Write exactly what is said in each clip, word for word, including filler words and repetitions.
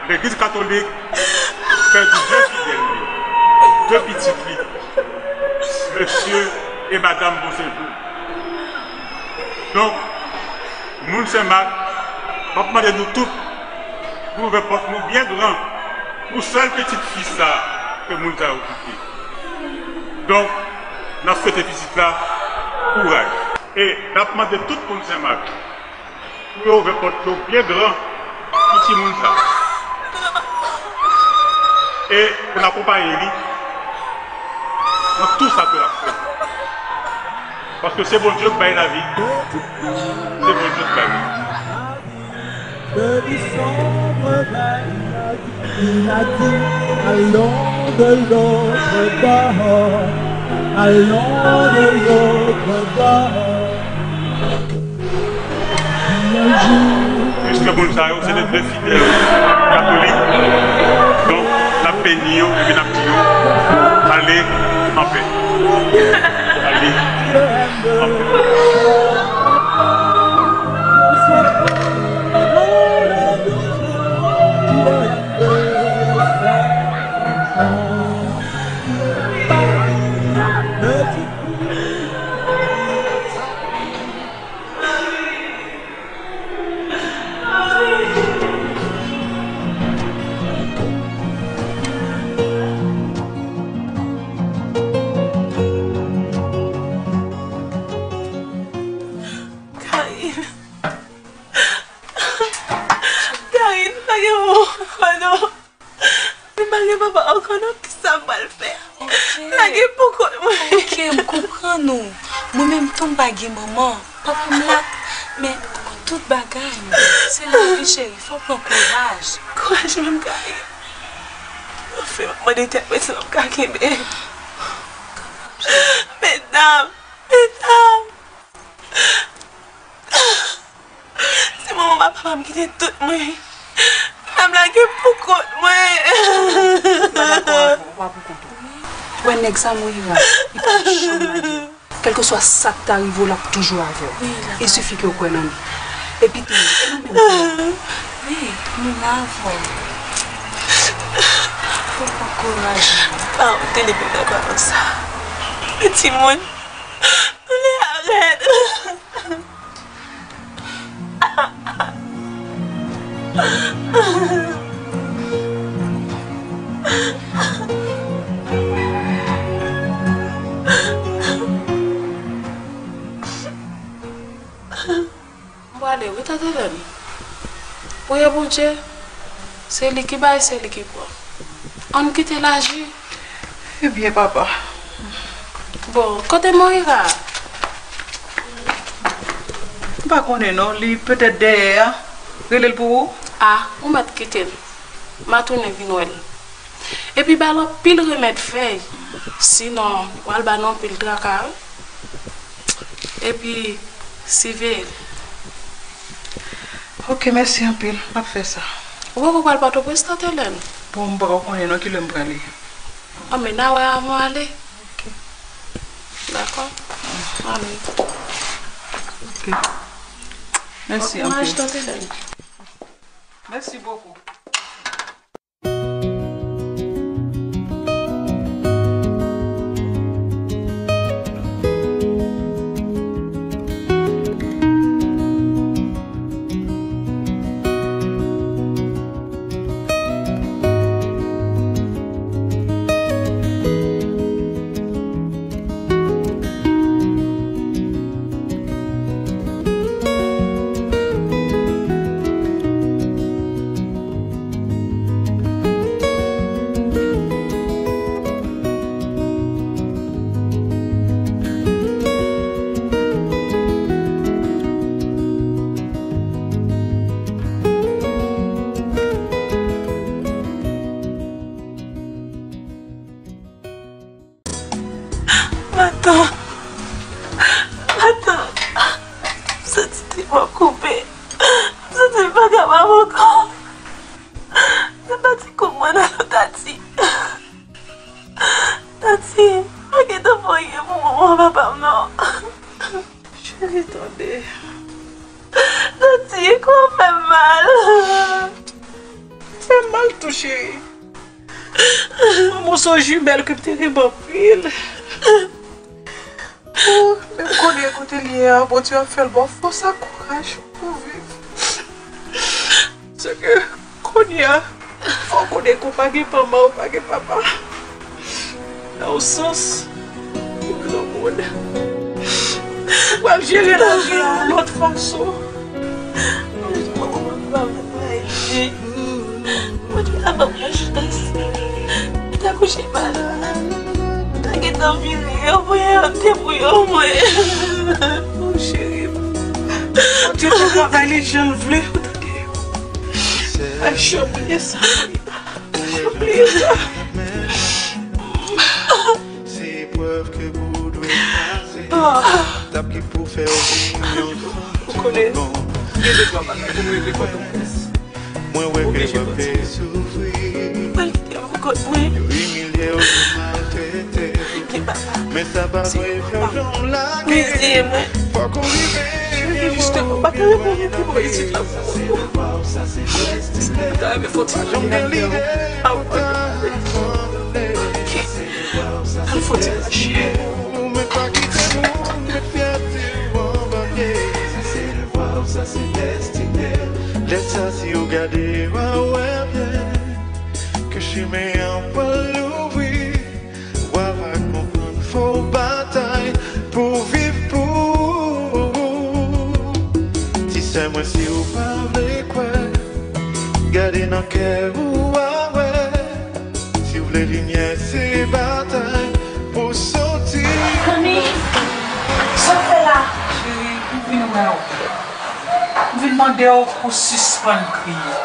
Legliz katolik pèdi de fidèl li, de pitit li, mesye e madanm Bonsejou. Donk, moun Senmak, m ap mande nou tout pou ouvè pòt nou byen gran pou sèl pitit fi sa ke moun sa yo kite. Donk, n ap swete pitit la kouraj. E n ap mande tout moun Senmak pou yo ouvè pòt yo byen gran pou timoun sa. E pou n akonpaye li nan tou sa ke l ap fè. Paske se Bondye k bay lavi. Se Bondye k bay lavi. Allons de l'autre bord, allons de l'autre bord. Piske moun sa yo se de vrè fidèl katolik, donk n ap beni yo epi n ap di yo, ale anpè. Ale anpè. Karine. Karine, pa gen moun ankò non. Mwen pa gen papa ankò non, kisa m pral fè? Ok. Lage pou kont mwen. Ok, m konprann ou. Mwen menm tou m pa gen manman. Papa m la, men tout bagay, se lavi cheri, fò w pran kouraj. Kouraj menm Karine. Anfen, m ap mande tèt mwen si m ap ka kenbe. Medam, medam. Se manman papa m ki te tout mwen. Medam lage pou kont mwen. Pa dakò avè w, ou pa pou kont ou. Ou wè nèg sa Moira, li pa janm lage w. Kèlkeswa sa k ta rive w, l ap toujou avè w. Wi, la. Il suffit ke w kwè nan li. Epi tou, e nou menm tou. Wi, nou la avè w. Fò w pran kouraj. Pa honte depi m nan kòmanse sa. Men timoun, doulè a rèd. M prale wi, tante Lèn. Priye Bondye, se li ki bay, se li ki pran. Ann kite l aji. Ebyen, papa. Bon, kote Moira? M pa konnen non, li petèt dèyè a. Rele l pou ou. A, ou mèt kite l. M a tounen vin wè l. Epi ba l anpil remèd fèy. Sinon, li pral ba nou anpil traka wi. Epi, siveye l. Ok, mèsi anpil. M ap fè sa. Ou poko pral Pòtoprens, tante Lèn? Bon, m poko konnen non kilè m prale. An, men n a wè avan w ale. Ok. Dakò? Ale. Ok. Mèsi anpil. Bon kouraj, tante Lèn. Mèsi bokou. Matant, matant, m santi tèt mwen koupe, m santi m pa kapab ankò. Se pati kou mwen nan Tati. Tati, pa gentan fè anyen pou manman papa m non. Cheri, tande. Tati, kò w fè m mal. Fè m mal tou, cheri. Manman, se yon jimèl ke m te renmen anpil. Oh, men m konnen kote l ye a, Bondye ap fè l ba w fòs ak kouraj pou w viv. Sèke kounye a, fò w konnen ke w pa gen manman, w pa gen papa. Nan yon sans, ou granmoun. Ou pral jere lavi a yon lòt fason. Mwen kòmanse pa vle travay. Mwen te avan mwen jis. Mwen te akouche pa la. Mwen te gentan vire. Yo voye yon te pou yo mwen. Oh, cheri. Bondye te travay li jan l vle. Ou tande? Ay, jan m bliye sa. Jan m bliye sa. Se eprèv ke ou dwe pase. Etap ki pou fè w vin yon fanm ki bon. Ou konnen, gen de twa bagay pou m regle kote w. Mwen wè ke w ap soufri. Mwen kite pou kont mwen. Yo imilye w, yo maltrete w. Men sa pa dwe fè w janm lage. Fòk ou rive. Jisteman, pa ta reponn mwen pou mwen isit la pou mwen. Sa se destine. Sa se destine. Sa se destine. Al fò ti mache. Ou mèt pa kite moun met fyète w anba pye. Sa se devwa w, sa se destine. Lè sa si w gade w a wè byen ke chimen an pral louvri. W a va konprann fò w batay pou w viv pou ou. Ti sè mwen, si w pa vle kwè, gade nan kè ou a wè. Si w vle limyè, se batay pou soti. Honey, sa w fè la? Cheri, m vin wè w. M vin mande w pou w sispann kriye.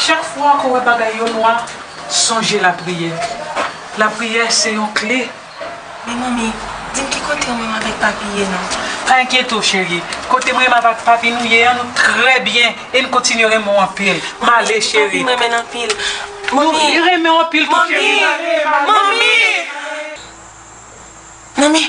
Chak fwa ke w wè bagay yo nwa, sonje lapriyè. Lapriyè se yon kle. Men manmi, di m ki kote ou menm avèk papi ye non? Pa enkyete w, cheri. Kote mwen menm avèk papi nou ye an, nou trè byen e n kontinye renmen w anpil. M ale, cheri. Papi m renmen l anpil. Manmi. Nou renmen w anpil tou, cheri. Manmi. Manmi. Manmi.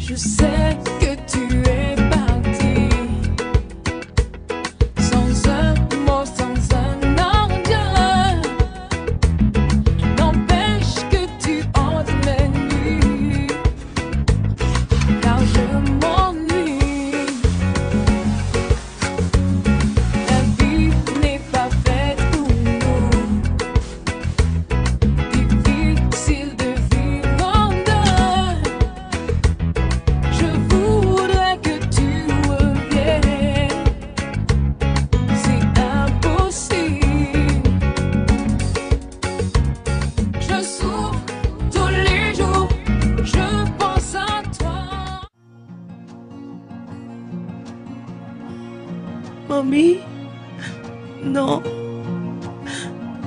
Je sais que tu es parti sans un mot, sans un adieu. N'empêche que tu hantes mes nuits, car je m'ennuie. La vie n'est pas faite pour nous. Difficile de vivre en deux. Je voudrais que tu reviennes. C'est impossible. Je souffre tous les jours. Je pense à toi. Manmi, non.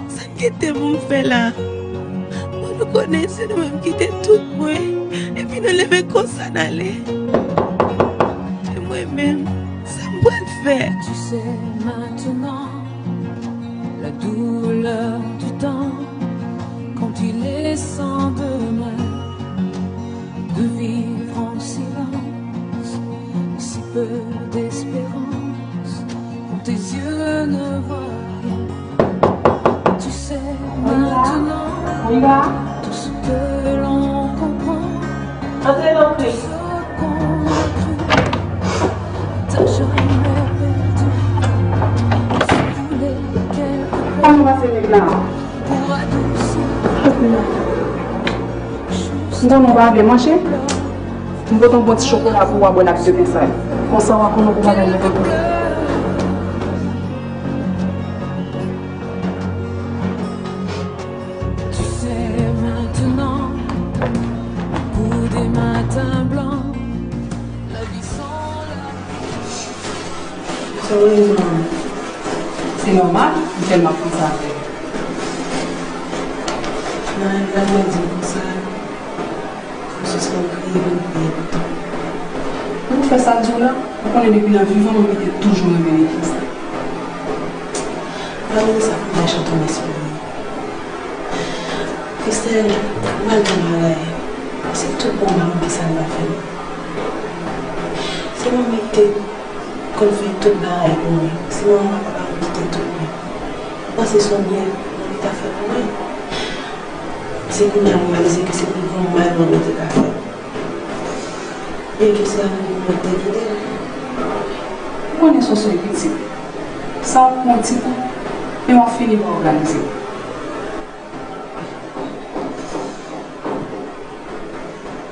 Sa m gentan pou m fè la? Bon, nou konnen se nou menm ki te tout mwen. Epi nou leve konsa n ale. E mwen menm, sa m pral fè? Tu sais maintenant la douleur du temps quand il est sans demain. De vivre en silence, si peu d'espérance. Antre tanpri. Kòman w pase nèg la? M konnen w pa vle manje. M pote yon bon ti chokola pou w a bwè l ak demen sa yo. Konsa w a konnen pou bagay yo regle. Tu sais maintenant, pour des matins blancs, la vie sans la Sou rezon an, se nòmal, m tèlman ap panse avè w. Nan lè l ap mwen di m konsa, m sispann kriye pou m kriye toutan. Pou w fè sa l di w la, ou konnen depi nan vivan mwen, m te toujou renmen legliz la. Malgre sa, pou m bay chante yon espri. Christelle, ou al gen bagay. Se tout bon manman ki sa l la fè m. Se manman ki te konn fè tout bagay pou mwen. Se manman papa mwen ki te tout mwen. Ou panse se yon byen manman ta fè pou mwen? Se kounye a mwen reyalize ke se pi gran mal manman te ka fè. Byenke se avèk mwen mwen te kite l. Ou konnen Soso e pitit. Sa ap pran ti tan, men w ap fini pa òganize.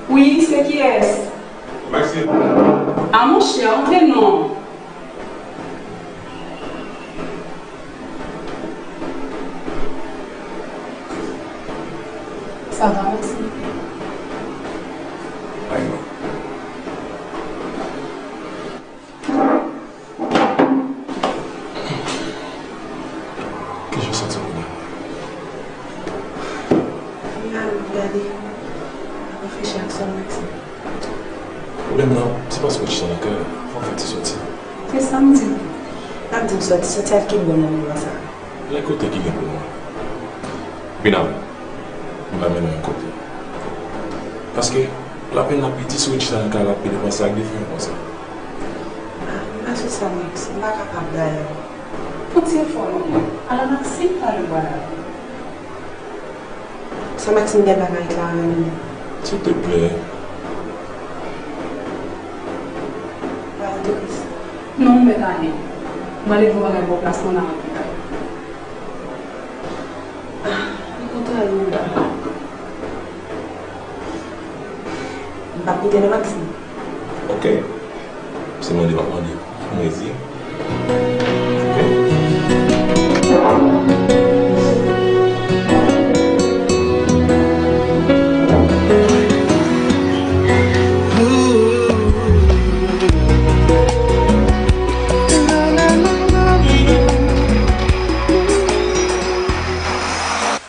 Wi, se kiyès? Maxime. A monchè, antre non. Sa va, Maxime? Ay non. Kijan w santi w kounye a? Kounye a, m ap gade, m ap reflechi ak sòl Maxime. Pwoblèm nan, se paske w chita nan kay la, fò w fè ti sòti. Se sa m di w. Pa di m sòti, sòti ak ki bon nan moman sa a? Lè kote ki gen pou mwen. Vin avè m. M va mennen w yon kote. Paske, lapenn la piti si w chita nan kay la, ap pede panse ak defen w konsa. Ah, m pa sou sa, Max. M pa kapab dayè. Pran ti efò non. Ala Maxime pa le bwa la. Sa Maxime gen bagay la menm. Silteplè. Ba yo te kris. Non, m mèt ale. M ale fè bagay bò plas mwen nan lapitay. Ah, li kontan al menm la. M p ap kite non, Maxime. Ok. Se mande m ap mande. Mezi. Ok.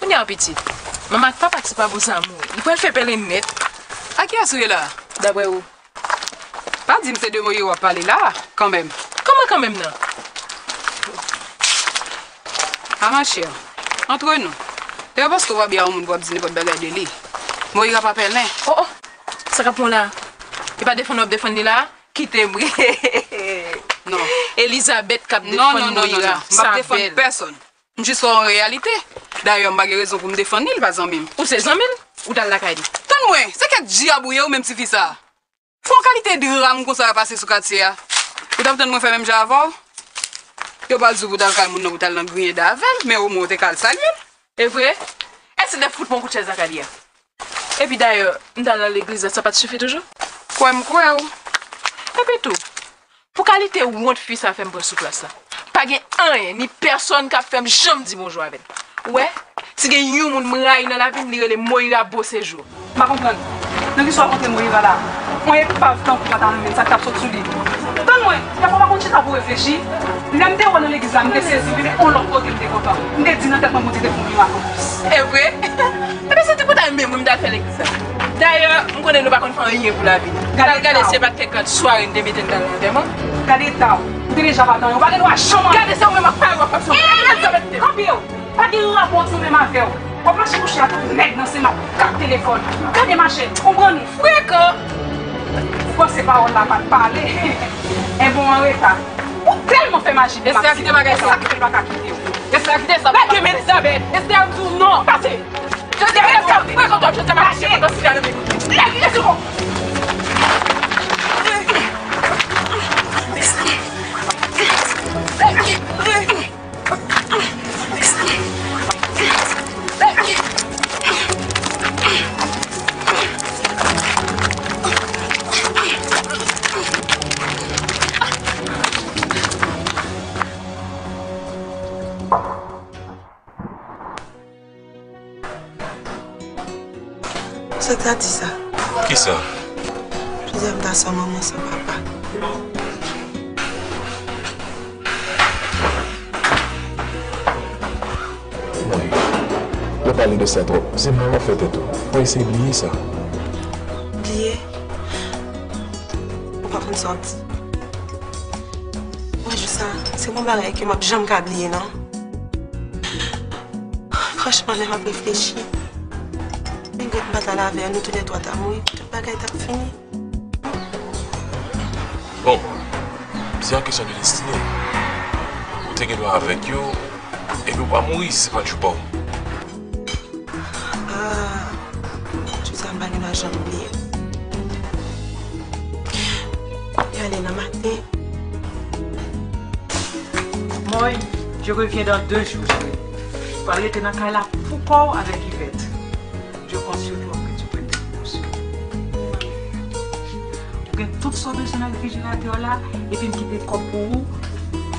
Kounye a pitit, manman ak papa ki se pa pou sa mouri. Li pral fè pèlen nèt. A kiyès ou ye la? Daprè ou? Pa di m se de Moyiz w ap pale la a, kanmenm. Kòman kanmenm nan? A ma chère, antre nou. Lè yo panse w pa byen a yon moun pou w ap di nenpòt bagay de li. Moyiz pa pèlen. Oh, oh. Sa k ap pran w la? E pa defann w ap defann li la a? Kite m. Non. Elizabeth k ap defann Moyiz. Non, non, non, non, non. M p ap defann pèsonn. M jis wè yon reyalite. Dayè, m pa gen rezon pou m defann li, li pa zanmi m. Ou se zanmi l? Ou t al lakay li? Tann mwen, se kèk dyab ou ye, ou menm tifi sa a. Fè yon kalite dram konsa pase sou katye a. Ou t ap tann mwen fè menm jan avè w? Yo pral di w pou w t al kay moun nan, pou w t al nan griyen avè l, men omwen w te ka al salye l. E vre? Èske lè fout mwen kout chèz la ka li a? Epi dayè, m t al nan legliz la, sa pa t sifi toujou? Kwè m kwè w. Epi tou, pou kalite wont fi sa fè m pran sou plas la. Pa gen anyen, ni pèsonn k ap fè m janm di bonjou avè l. Ou wè, si gen yon moun m rayi nan lavi m, li rele Moira Beauséjour. M pa konprann. Nan ki sa w kontre Moira la? Yon epav tankou w pa ta renmen l, sa k t ap sot sou li? Tann mwen, dèfwa w pa konn chita pou w reflechi? Lè m te wè w nan legliz la, m te sezi, men yon lòt kote m te kontan. M te di nan tèt mwen, Bondye te fè yon mirak anplis. E vre? Ebyen, se ti pou ta menm wi m t al fè legliz la. Dayè, m konnen nou pa konn fè anyen pou lavi. Gade, gade, se pa t kèk sware m te mete n t al nan antèman. Gade eta w. Ou te deja pa t anyen. Ou pa gen dwa janm anyen. Gade, se ou menm ak pawòl w ap fè. Kanpe w. Pa gen rapò ti ou menm avè w. W ap mache kouche ak tout nèg nan se makak telefòn. Gade mache, konprann ou frekan. Ou panse pawòl la pa t pale? Enben w anreta. Ou tèlman fè maji pou Maxime. Esther, kite bagay sa. Sa ki fè l pa ka kite w. Esther, kite sa. Lage men Elizabeth. Esther, m di w non. Pase. Jodi a, Tòp, Jozèf ap mache pandan sila nan men. Lage sou mwen. Sa w ta di sa? Kisa? Jozèf ta san manman, san papa. Mwen, yo pale de sa twòp. Se mal w ap fè tèt ou. Fò eseye bliye sa. Bliye? Ou pa konn sa w ap di. Mwen, jis sa, se yon bagay ke m ap janm ka bliye, non. Franchman, lè m ap reflechi, menm lè m pa t al avè nou toulètwa ta mouri, tout bagay t ap fini. Bon, se yon kesyon de destine. Ou te gen dwa avèk yo, epi w pa mouri si se pa t jou pa w. Ah, Jozèf, m pa gen dwa janm bliye. Li ale nan maten. Moy, je reviens dans deux jours, chérie. Ou pral rete nan kay la pou kò w avèk Yvette. Je compte sur toi pour que tu prennes des précautions. Ou gen tout sa w bezwen nan refrijeratè la, epi m kite kòb pou ou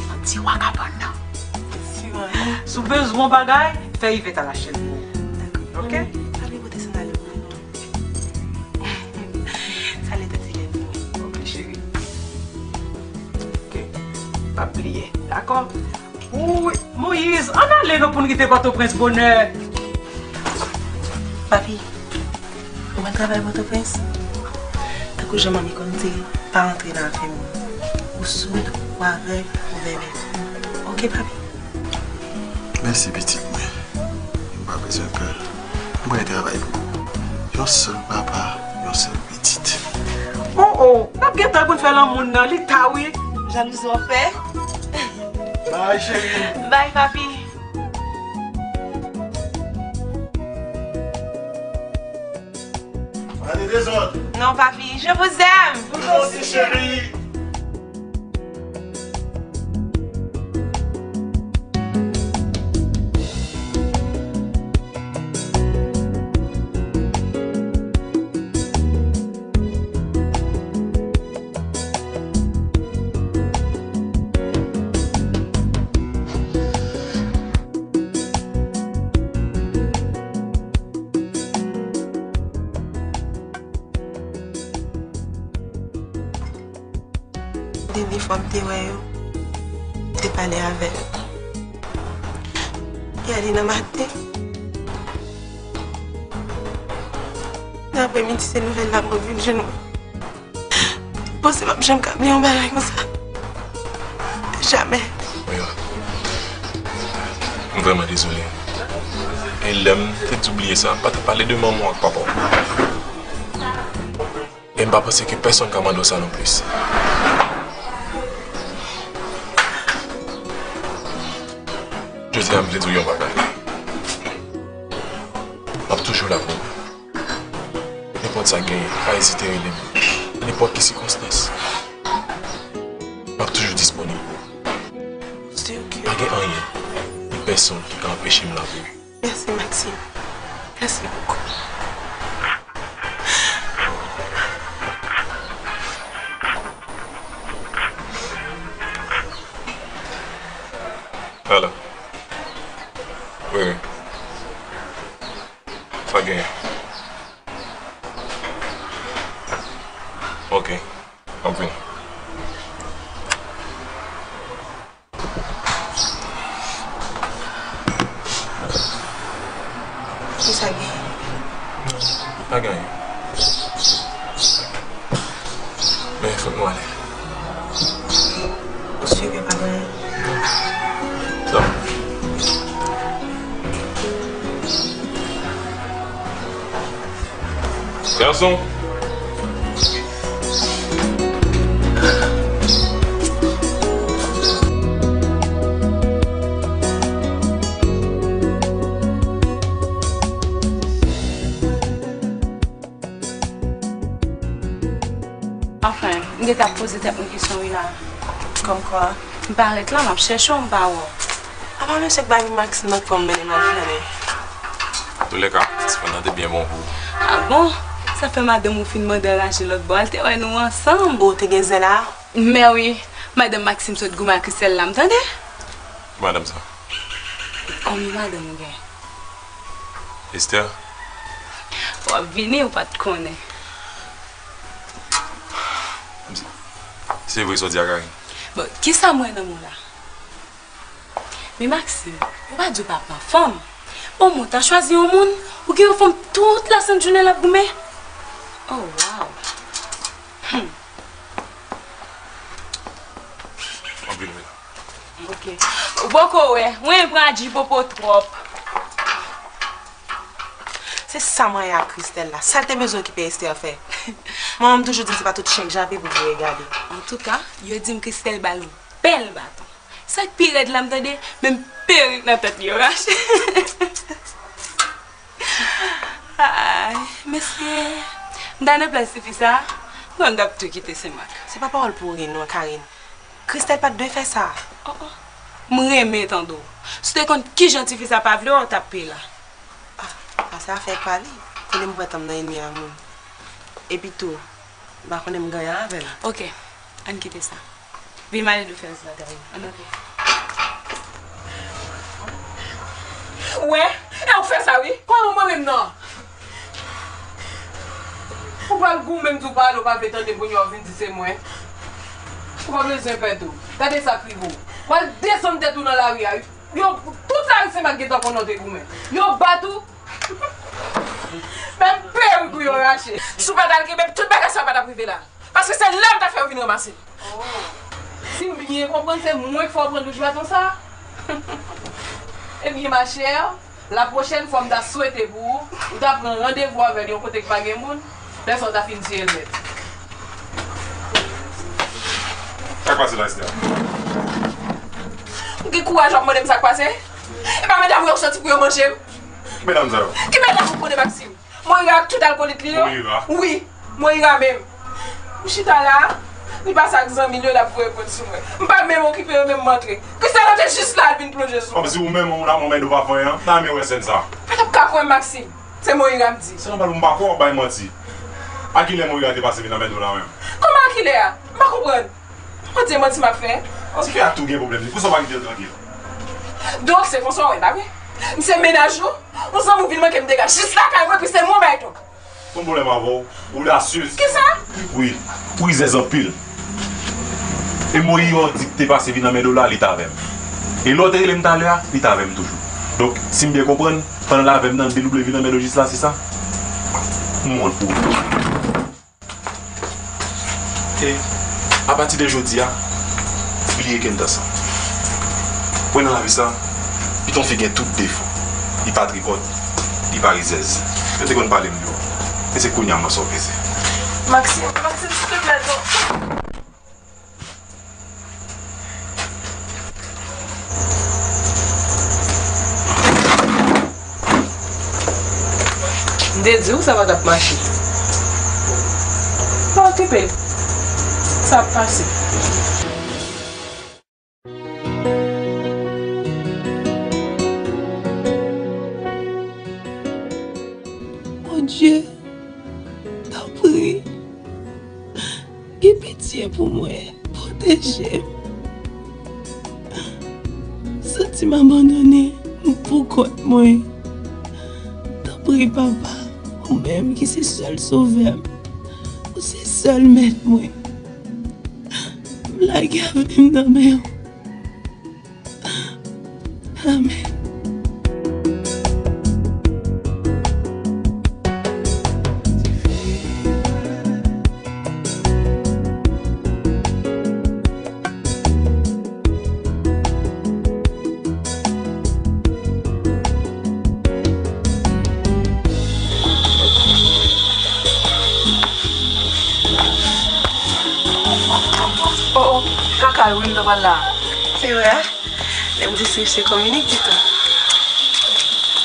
nan tiwa kabann nan. Si w bezwen yon bagay, fè Yvette al achte l pou ou. Dakò. Ok? Pa bliye pote sandal yo pou mwen. Salye tèt Silèn pou mwen. Ok, cheri. Ok. Pa bliye. Dakò? Wi, Moyiz, ann ale non pou n kite Pòtoprens bonè. Papi, ou pral travay Pòtoprens? Tankou jan manmi konn di, pa antre nan afè moun. Ou soud, ou avèg, ou bèbè. Ok, papi? Mèsi, pitit mwen. Ou pa bezwen pè. Mwen travay pou ou. Yon sèl papa, yon sèl pitit. Oh, oh, n ap gentan pou n fè lanmou nan, li ta wi. Jalouzi w ap fè? Bye, cheri. Bye, papi. Pas de désordre. Non, papi, je vous aime. Moi aussi, chérie. Dènye fwa m te wè yo, m te pale avè yo. Yè li nan maten. Nan aprèmidi, se nouvèl la mwen vin jwenn mwen. Panse m ap janm ka bliye yon bagay konsa. Jamè. Wi, wi. M vrèman dezole. E lè m te di w bliye sa, m pa t ap pale de manman w ak papa w. E m pa panse ke pèsonn ka mande w sa nonplis. Jodi a, m vle di w yon bagay. M ap toujou la pou ou. Nenpòt sa k genyen, pa ezite rele m. Nenpòt ki sikonstans, m ap toujou disponib pou ou. Pa gen anyen, ni pèsonn ki ka anpeche m la pou ou. Merci, Maxime. Merci beaucoup. Alo. Wi, wi. Sa genyen? Ok. M ap vini. Kisa gen? Pa gen anyen. Men fòk nou ale. Ou si ke pa gen anyen? Sa. Gason. M gentan ap poze tèt mwen kesyon wi la. Kòmkwa? M parèt la, m ap chèche w, m pa wè w. Apa mesye k bay pou Maxime nan kò m mennen m al flannen? Antoulèka, Stéphane nan te byen bon pou ou. Ah bon? Sa fè madanm ou fin mande raje lòt bò a, l te wè nou ansanm. Ou te gen zen la? Mè wi, madanm Maxime sot goumen ak Christelle la, m tande. Ki madanm sa? Konbyen madanm ou gen? Esther. W ap vini, ou pa t konnen. Se vre sa w di a, Karine. Bon, kisa m wè nan men w la? Men Maxime, yo pa di w pa pran fanm. Bon, men w ta chwazi yon moun, ou gen yon fanm tout lasent jounen l ap goumen. Oh, wow. Hmm. M ap vin wi la. Ok. Ou poko wè, mwen pran adji popo twòp. Se sa m rayi ak Christelle la. Sa l te bezwen okipe Esther fè. Manman m toujou di m se pa tout chen k jape pou vire gade. Antouka, yo di m Christelle ba l yon bèl baton. Sa k pi rèd la, m tande, menm perik nan tèt li yo rache. Ay, mesye, m ta nan plas tifi sa, bon, m t ap tou kite Senmak. Se pa pawòl pou ri non, Karine. Christelle pa t dwe fè sa. Oh, oh. M renmen tande w. Si w te konn kijan tifi sa pa vle w, w t ap peye la. Ah, pa se afè pa li. Konnen m pran tan m nan ennmi a moun. Epi tou, m pa konnen m ganyan avè l. Ok, ann kite sa. Vin m ale nou fè yon ti bagay. Ann antre. Wè, e ou k fè sa wi. Kòman mwen menm nan? Ou pral goumen m di w pale, ou pa vle tande, kounye a w vin di se mwen. Ou pa bezwen pè tou. Gade sa k rive w. Pral desann tèt ou nan lari a wi. Yo, tout lari Senmak gentan konnen w te goumen. Yo bat ou. Menm perik ou yo rache. Si w pa t al kenbe m, tout bagay sa yo pa t ap rive la. Paske se la m ta fè yo vin ranmase. Oh. Si m byen konprann, se mwen k fè w pran douch baton sa? Ebyen, ma chère, la pwochèn fwa m ta swete pou ou, ou ta pran randevou avè l yon kote k pa gen moun, lè sa w ta fin tiye l nèt. Sa k pase la, Esther? Ou gen kouraj w ap mande m sa k pase? E pa medam ou yo k soti pou yo manje m? Ki medam sa yo? Ki medam ou konnen, Maxime? Moira ak tout alkolit li yo? Moira? Wi, Moira menm. M chita la, li pase ak zanmi l yo, l ap voye pwent sou mwen. M pa menm okipe yo, menm m antre. Christelle te jis la, l vin plonje sou mwen. Kòmsi ou menm, ou la, mwen, ou pa fè anyen, ta renmen wè sèn sa. Pa t ap ka kwè m, Maxime. Se Moira m di. Se nòmal pou m pa kwè w ap bay manti. A kilè Moira te pase vin anmède w la menm? Kòman a kilè a? M pa konprann. Ou di manti m ap fè? Tifi a tou gen pwoblèm li. Poukisa w pa kite l trankil? Donk, se konsa w ye, pa vre? M se mennaj ou? Yon zanmi w vin manke m dega jis lakay mwen, epi se mwen w bay tonk. Son pwoblèm avè w, odasyez. Kisa? Wi, rizèz anpil. E Moira w di k te pase vin anmède w la, li t avè m. E lè w te rele m talè a, li t avè m toujou. Donk, si m byen konprann, pandan l avè m nan, l dedoble vin anmède w jis la, se sa? M wont pou ou. E, apati de jodi a, bliye Kentas lan. Wè nan lavi sa, piton fi gen tout defo. Li pa tripòt, li pa rizèz. Yo te konn pale m de ou. Men se kounye a m wè sa w peze. Maxime, Maxime, silteplè, non. M te di w sa pa t ap mache. Pa okipe l. Sa ap pase. Bondye, tanpri, gen pitye pou mwen, pwoteje m. M santi m abandone, m pou kont mwen. Tanpri, Papa, ou menm ki se sèl Sovè m, ou se sèl Mèt mwen. M lage avni m nan men w. Amèn. Oh, oh, kaka wi m ta pral la. Se vre? Lè m di se, se kominik ditou.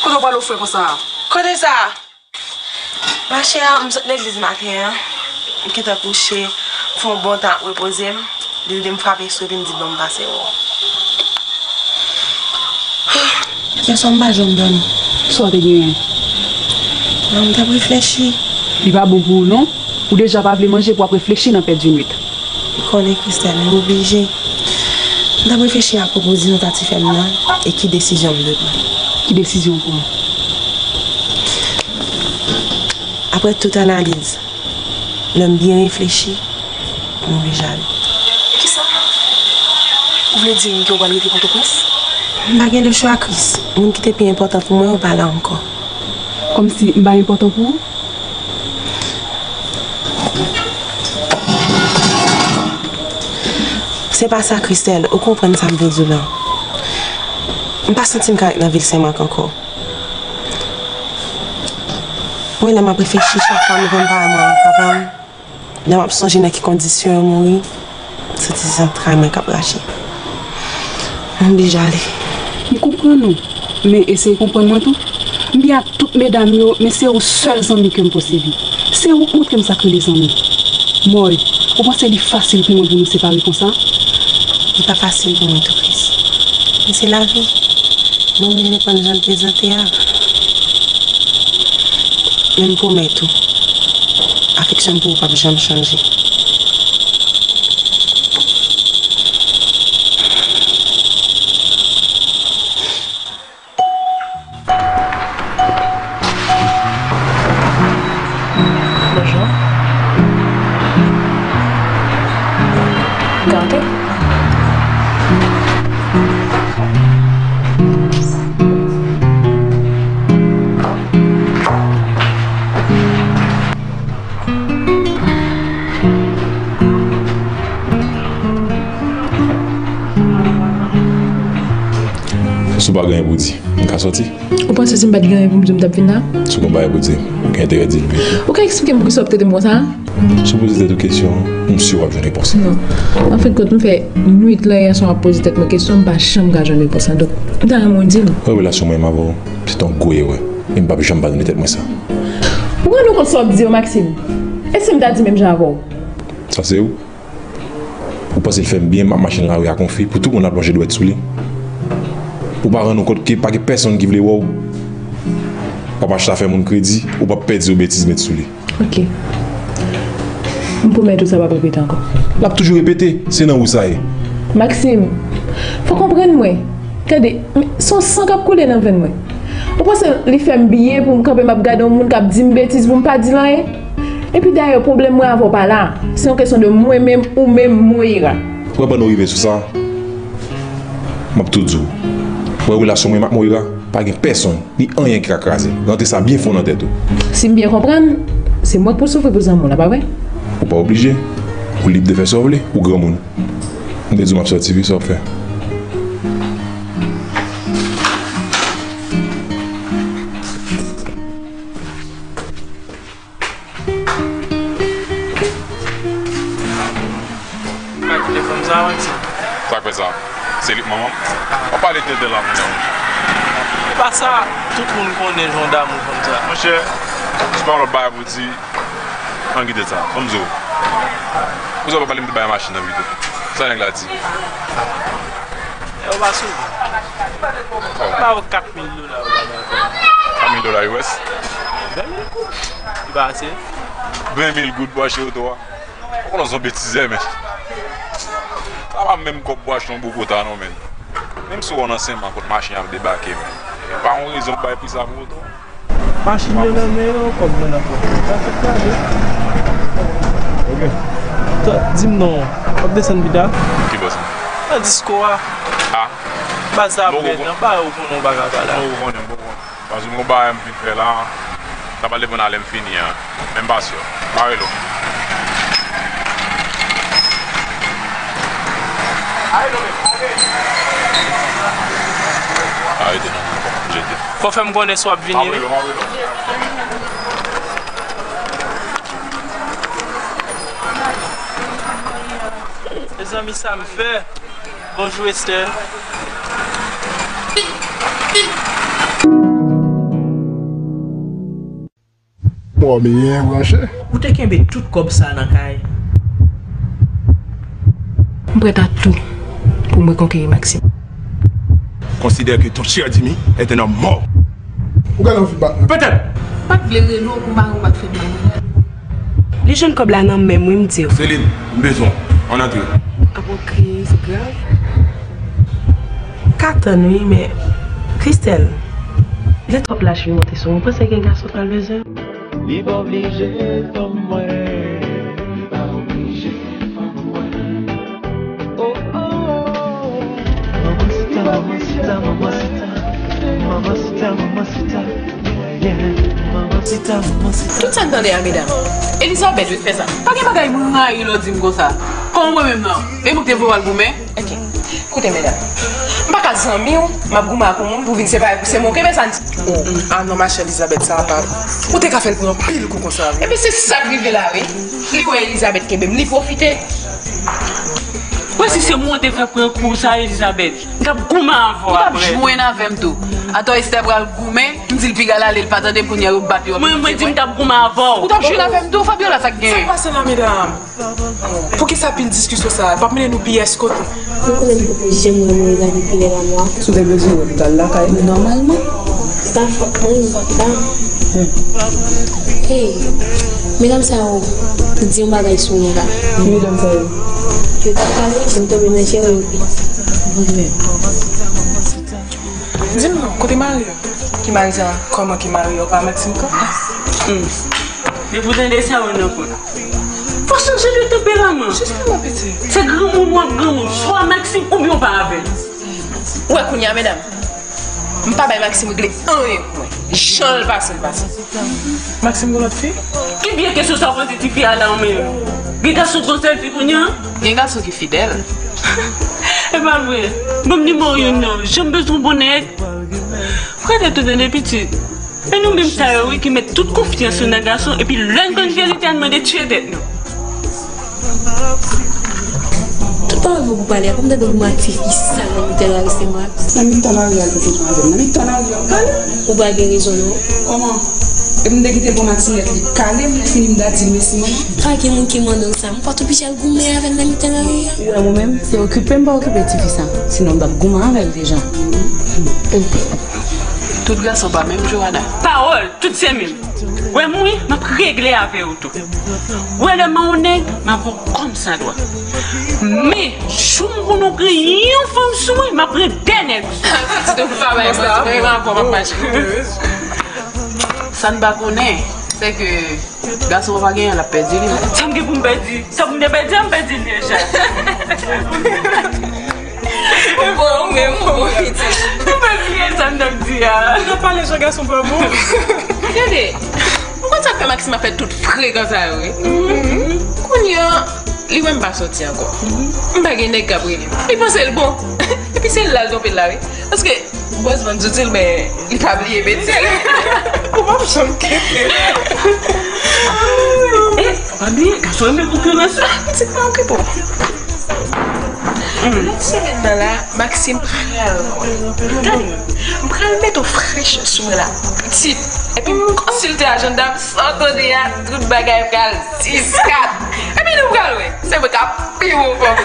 Kote w pral ofre konsa? Kote sa? Machè, m sot legliz maten an. M gentan kouche. Fè yon bon tan ap repoze m, li di m frape sou epi m di l ban m pase wè w. Yè swa m pa janm dòmi. Sa w te genyen? Non, m t ap reflechi. Li pa bon pou ou non. Ou deja pa vle manje pou w ap reflechi nan pèdi nwit. Ou konnen Christelle, m oblije. M t ap reflechi a pwopo dizon tati fè m nan e ki desizyon m dwe pran. Ki desizyon w pran? Apre tout analiz, lè m byen reflechi, m oblije ale. Kisa? Ou vle di m ke w pral rete Pòtoprens? M pa gen lechwa, Chris. Moun ki te pi enpòtan pou mwen yo pa la ankò. Kòmsi m pa enpòtan pou ou? Se pa sa, Christelle. Ou konprann sa m vle di w lan. M pa santi m ka ret nan vil Senmak ankò. Mwen, lè m ap reflechi, chak fwa m leve m pa wè mwen ak papa m, lè m ap sonje nan ki kondisyon yo mouri, m santi se zantray mwen k ap rache. M oblije ale. M konprann ou, men eseye konprann mwen tou. M byen ak tout medam yo, men se ou sèl zanmi ke m posede. Se ou k montre m sa k rele zanmi. Mòy, ou panse li fasil pou mwen pou nou separe konsa? Li pa fasil pou mwen tou, Chris. Men se lavi. Mwen oblije reponn jan l prezante a. Men m pwomèt ou, afeksyon m pou ou p ap janm chanje. Bonjou. Gade. Si w pa gen anyen pou di, m ka sòti? Ou panse si m pa t gen anyen pou m di w, m t ap vin la? Si w gen bagay pou di, ou gen enterè di l pito. Ou ka eksplike m poukisa w ap trete m konsa? Si w poze tèt ou kesyon, m si w ap jwenn repons lan. Non. An fen de kont, m fè nwit la yè swa m ap poze tèt mwen kesyon, m pa janm ka jwenn repons lan. Donk, m ta renmen w di l. Wè, relasyon mwen menm avè w, se te yon gwo erè. E m p ap janm padone tèt mwen sa. Ou rann ou kont sa w ap di yo, Maxime? E si m ta di menm jan avè w? Sa se ou? Ou panse l fè m byen, m ap mache nan lari a konfi, pou tout moun ap lonje dwèt sou li? Ou pa rann ou kont ke pa gen pèsonn ki vle wè w? W ap achte afè moun kredi, ou p ap pèdi yon betiz met sou li. Ok. M pwomèt ou sa p ap repete ankò. L ap toujou repete, se nan ou sa ye. Maxime, fò w konprann mwen. Tande, men se yon san k ap koule nan venn mwen. Ou panse li fè m byen pou m kanpe m ap gade yon moun k ap di m betiz pou m pa di l anyen? Epi dayè, pwoblèm mwen avè w pa la. Se yon kesyon de mwen menm, ou menm, Moira. Ou wè, pandan w rive sou sa, m ap tou di w. Ou wè, relasyon mwen ak Moira, pa gen pèsonn ni anyen ki ka kraze l. Rantre sa byen fon nan tèt ou. Si m byen konprann, se mwen k pou soufri pou zanmi w la, pa vre? Ou pa oblije. Ou lib de fè sa w vle, ou granmoun. M te di w m ap sòti wi, sa w ap fè? Pa kite fanm sa, Maxime. Sa k fè sa? Se li k manman m? W ap pale tenten la, monchè. E pa sa, tout moun konnen jan w damou fanm sa. Monchè, si w pa gen lòt bagay pou w di, ann kite sa. Ban m di w. Poukisa w pa pale m de bay machin nan pito? Sa nèg la di? E yo pa souvan. M ba yo kat mil dola, yo pa dakò. Kat mil dola U S? Ven mil goud. Li pa ase? Ven mil goud pou achte oto a? Ou konnen se yon betize, men. Sa pa menm kòb pou achte yon Bogota, non, men. Menm si w nan Senmak kot machin ap debake, men. E pa yon rezon pou bay pri sa pou oto. Machin yo nan men yo, kòb nan nan pòch yo. Sa fèt gade. Ok. Di m non, w ap desann pita? Ki bò sa? Nan disko a. A? Baz sa ap rèd, non, pa ou konnen w pa ka pale. Bon, ou konnen, bon, bon. Paske m gon bagay m vin fè la, sa pral depann a lè m fini an. Men m pa si. M a rele w. Arete non, jete. Fò fè m konnen si w ap vini, wi. M a rele w, m a rele w. Mezanmi, sa m fè? Bonjou, Esther. Bon, byen branche. Ou te kenbe tout kòb sa nan kay? M prête à tout pou m rekonkeri Maxime. Considère que ton cher Jimmy est un homme mort. Ou gade anvi bat mwen. Petèt. M pa t vle rele w pou m pa wè w pa t fè m mal. Li jwenn kòb la nan men m, wi, m di w. Céline, m bezwen w. Ann antre. Ap yon kriz grav. Ka tann, wi, men Christelle, lè twòp lach vin monte sou mwen, ou panse gen gason k pral bezwen m? Li pa oblije fanm mwen. Li pa oblije fanm mwen. Oh, oh, oh. Mamacita, mamacita, mamacita. Mamacita, mamacita. Mamacita, mamacita. Tout sa n tande a, medam. Elizabeth vin fè sa. Pa gen bagay m rayi lè w di m konsa. Kòman mwen menm nan? E mwen ki te voye w al goumen? Ok. Koute, medam. M pa ka zanmi w, m ap goumen ak yon moun pou vin separe, pou se mwen w kenbe sa n. Oh, ah non, machè Elizabeth, sa a pa. Ou te ka fè l pran anpil kou konsa, wi. Ebyen, se sa k rive la, wi. Li wè Elizabeth kenbe m, li pwofite. Wè, si se mwen w te fè pran kou sa, Elizabeth, m t ap goumen avè w apre. Ou t ap jwenn avè m tou. Atò Esther pral goumen, m di l piga l ale, l pa tande, kounye a yo bat yo. Mwen, mwen di m t ap goumen avè w. Ou t ap jwenn avè m tou, Fabiola, sa k genyen? Sa k pase la, medam? Poukisa pil diskisyon sa a? L p ap mennen nou pyès kote. Ou konnen m poko janm wè Morgan depi lè lanmò a. Si w te bezwen wè m, m t al lakay li nòmalman. Se pa fòt mwen, m pa ka. Hey, medam sa yo di yon bagay sou nou la. Ki medam sa yo? Yo t ap pale, m tonbe nan jere yo. Di m non, kote mari w? Ki mari sa? Kòman ki mari w pa Maxime kanpe? Hmm. Depi w tande sa, ou nan kont. Fò chanje de tanperaman. Jisteman, pitit. Se granmoun w ap granmoun. Swa Maxime oubyen w pa avè l. Ou wè kounye a, medam? M pa bay Maxime regle anyen pou mwen. Jan l pase, l pase. Maxime gen lòt fi? Ki vye kesyon sa w poze tifi a la, ou menm? Gen gason k gon sèl fi kounye a? Gen gason ki fidèl. E pa vre. Ban m nimewo youn nan. Jan m bezwen w bon nèg. Prete tou tande pitit. E nou menm sa yo wi ki met tout konfyans yo nan gason, epi lè n konn verite a n mande tiye tèt nou. Tout pawòl mwen pou pale a, pou m tande pou m ak tifi sal nan mitan lari se mwen. Nan mitan lari a l te pran avè m, nan mitan lari a l pale. Ou pa gen rezon non. Kòman? Epi m te kite l pran matinèt li kale m, fini m ta di l mèsi manman. Pa gen moun ki mande w sa, m pa t oblije al goumen avè l nan mitan lari a. Ou wè mwen menm, se okipe m pa okipe tifi sa, sinon m t ap goumen avè l deja. Tout gason pa menm, Johanna. Pawòl, tout se menm. Wè m wi, m ap regle avè w tou. Wè lè m a yon nèg, m ap wè w kòmsadwa. Men, jou m konn ou gen yon fanm sou mwen, m ap pran dè nèg sou ou. Pitit ou pa bay manti, men ankò m ap mache. Sa n pa konnen, se ke gason pa genyen, l ap pèdi li menm. Sa m gen pou m pèdi? Sa pou m te pèdi a, m pèdi l deja. Bon, ou menm, ou bon, pitit. M pèdi l, sa m t ap di a. Ou nan pale jan gason pa bon. Gade, ou konn sa k fè Maxime ap fè tout frekan sa yo, wi. Kounye a, li wè m pa sòti ankò. M pa gen nèg k ap rele m. Li panse l bon. Epi se la l twonpe l la, wi. Paske Bòs ban djouti l, men li pa bliye metye l. Ou p ap janm kenbe. E, pa bliye, gason renmen konkirans. Ah, pitit mwen okipe w. Lòt semèn nan la, Maxime pral. Tande, m pral mete w frèch sou mwen la. Pitit. Epi m konsilte ajanda m san tande a, tout bagay pral diskat. Epi nou pral wè. Se mwen k ap pi bon fanm.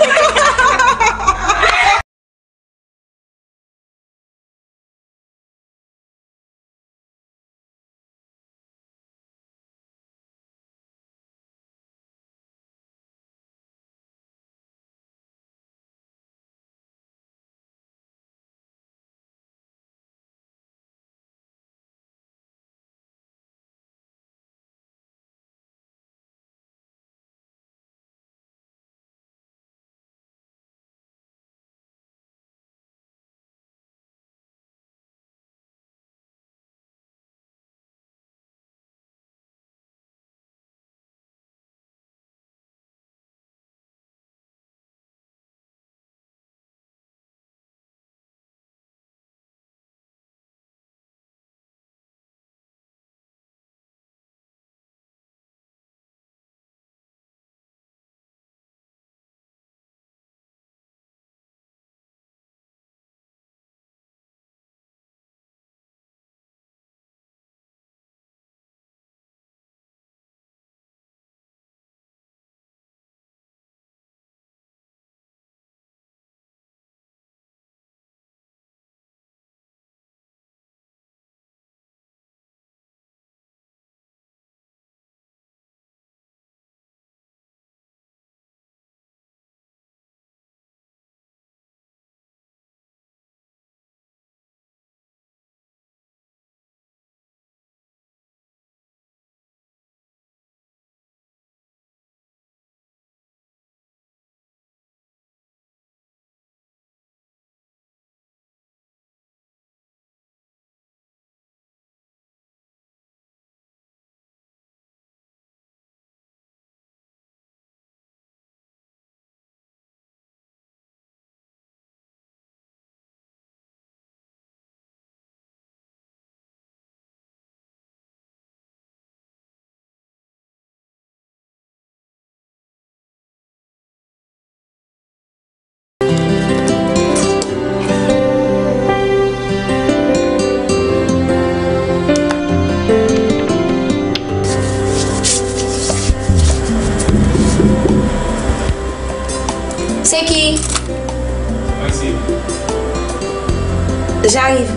J'arrive.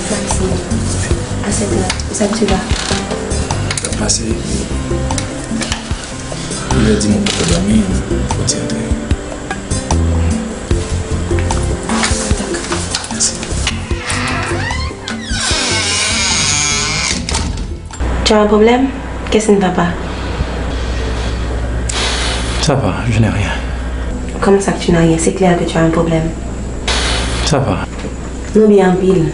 Maxime, à cette heure, où ça que tu vas? Pase. Lè di mwen pou dòmi, fò ti antre. Merci. Tu as un problème? Qu'est-ce qui ne va pas? Ça va, je n'ai rien. Comment ça que tu n'as rien? C'est clair que tu as un problème. Ça va. Nou byen anpil.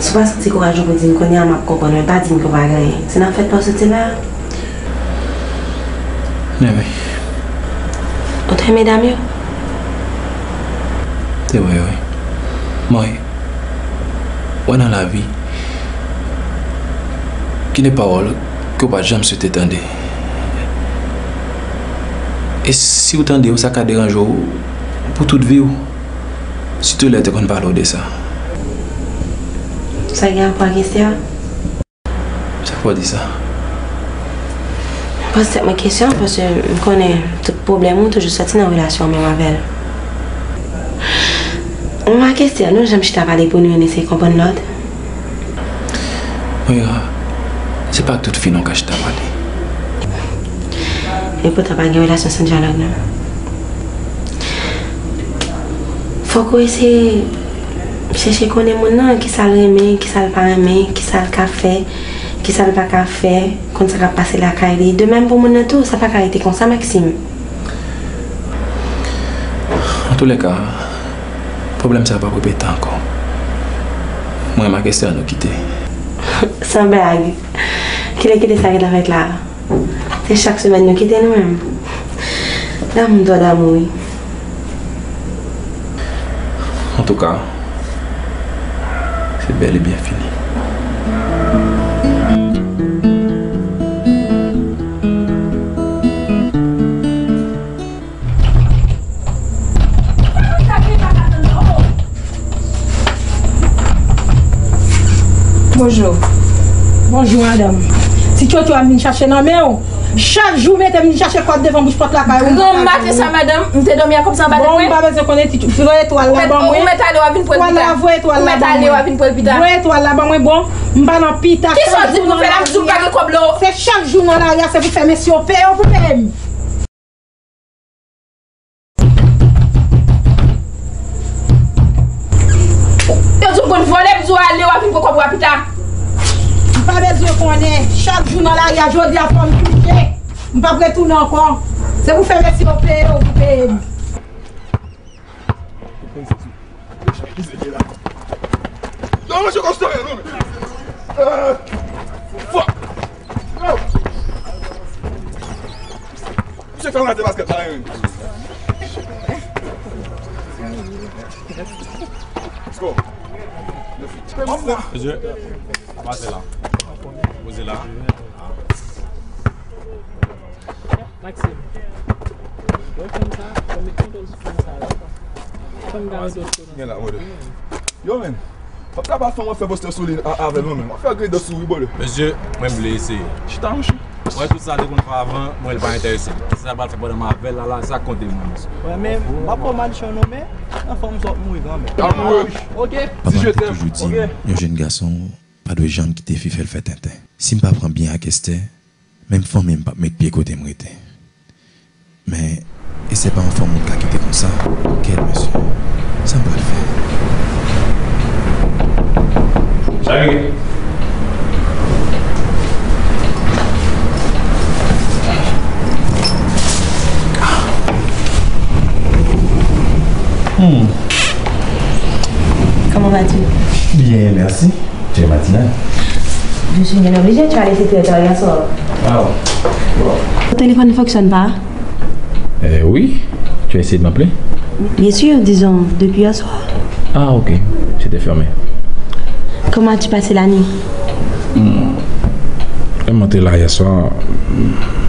Si w pa santi kouraj ou pou di m kounye a, m ap konprann, men pa di m ke w pa gen anyen. Se nan fèt pa w soti la? Men wi. Ou t renmen medam yo? Se vre, wi. Mwen, wè nan lavi, gen de pawòl ke w pa janm swete tande. E si w tande yo, sa ka deranje w pou tout vi w. Sitou lè yo te konn pale w de sa. Sa gen rapò ak Esther? Sa k fè w di sa? M poze tèt mwen kesyon, paske m konnen tout pwoblèm ou toujou soti nan relasyon w menm avè l. Mwen ak Esther, nou janm chita pale pou nou youn eseye konprann lòt? Moira, se pa ak tout fi nou ka chita pale. E poutan pa gen relasyon san dyalòg non. Fòk ou eseye chèche konnen moun nan, kisa l renmen, kisa l pa renmen, kisa l ka fè, kisa l pa ka fè, konn sa k ap pase lakay li. De menm pou moun nan tou, sa pa ka rete konsa, Maxime. Antoulèka, pwoblèm sa a p ap repete ankò. Mwen ak Esther nou kite. San blag. Kilè kite sa gentan fèt la? Se chak semèn nou kite nou menm. Damou twò damou wi. Antouka, se bèl e byen fini. Bonjou. Bonjou, madanm. Ti tchotcho a m vin chache nan men w. Chak jou mete m vin chache kòd devan bouch pòt lakay ou. Granmate sa, madanm, m te dòmi a kòb sa anba tèt mwen. Bon, m pa bezwen konnen ti tchotcho. Voye etwal la ban mwen. Ou mèt ale, w ap vin pran l pita. Etwal la, voye etwal la ban mwen. Voye etwal la ban mwen, bon. M pa nan pita. Kisa w di pou fè la, m di w pa gen kòb la. Se chak jou nan lari a, se pou fè mesye yo peye w pou peye m. Yo di w konn vòlè, m di w ale, w ap vin pran kòb ou a pita. M pa bezwen konnen. Chak jou nan lari a, jodi a fò m touche. M p ap retounen ankò. Se pou fè mesye yo peye w pou peye m. Yo, mesye Kòstò, non, men. Eh, fuck. Yo. Misye fè m rate baskèt la, wi. Let's go. Mesye, pase la. Poze la. Maxime. Wè fanm sa, yo met yon dòz fanm sa la. Fanm gade dòz fanm sa. Gen la, mode. Yo, men. Pap ta pa fè mwen fè postè sou li a-, avè l, non, men. Mwen fè grenn dan sou wi, bòlè. Mesye, mwen vle eseye. Chita, monchè. Mwen, tout sa te konn fè avan, mwen, l pa enterese m. Se sa pral fè pandan m avè l la, la, sa konte mwen, mesye. Wè, men, m ap ba w manchon, non, men, anfòm sa w ap mouri kanmenm. Al mouri. Ok. Papa m te toujou di m, yon jèn gason pa dwe janm kite fi fè l fè tenten. Si m pa pran byen ak Esther, menm fanmi m p ap met pye kote m rete. Men, e se pa yon fanm moun ka kite konsa. Kèt, mesye. Sa m pral fè? Chage. Hmm. Comment vas-tu? Bien, merci. Tu es matinal. Je suis bien obligée, tu as laissé très tard hier soir. Ah, bon. Ton téléphone ne fonctionne pas? Euh, oui. Tu as essayé de m'appeler? Bien sûr, disons, depuis hier soir. Ah, ok. C'était fermé. Comment as-tu passé la nuit? Hmm. Lè m antre la yè swa,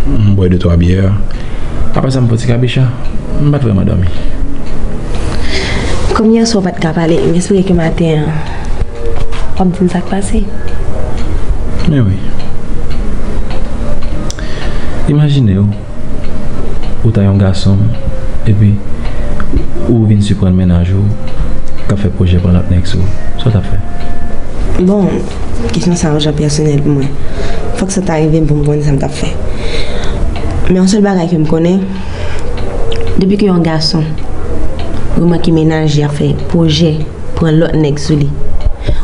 m bwè de twa byè. Apre sa, m pran ti kabicha. M pa t vrèman dòmi. Kòm yè swa w pa t ka pale, m espere ke maten an, W ap di m sa k pase. Men wi. Imajine w, ou ta yon gason, epi ou vin siprann mennaj ou k ap fè pwojè pran lòt nèg sou ou. Sa w t ap fè? Bon, kesyon sa yon jan pèsonèl pou mwen. Fòk sa ta rive m pou m konnen sa m t ap fè. Men yon sèl bagay ke m konnen, depi ke yon gason remake mennaj li ap fè pwojè pran lòt nèg sou li,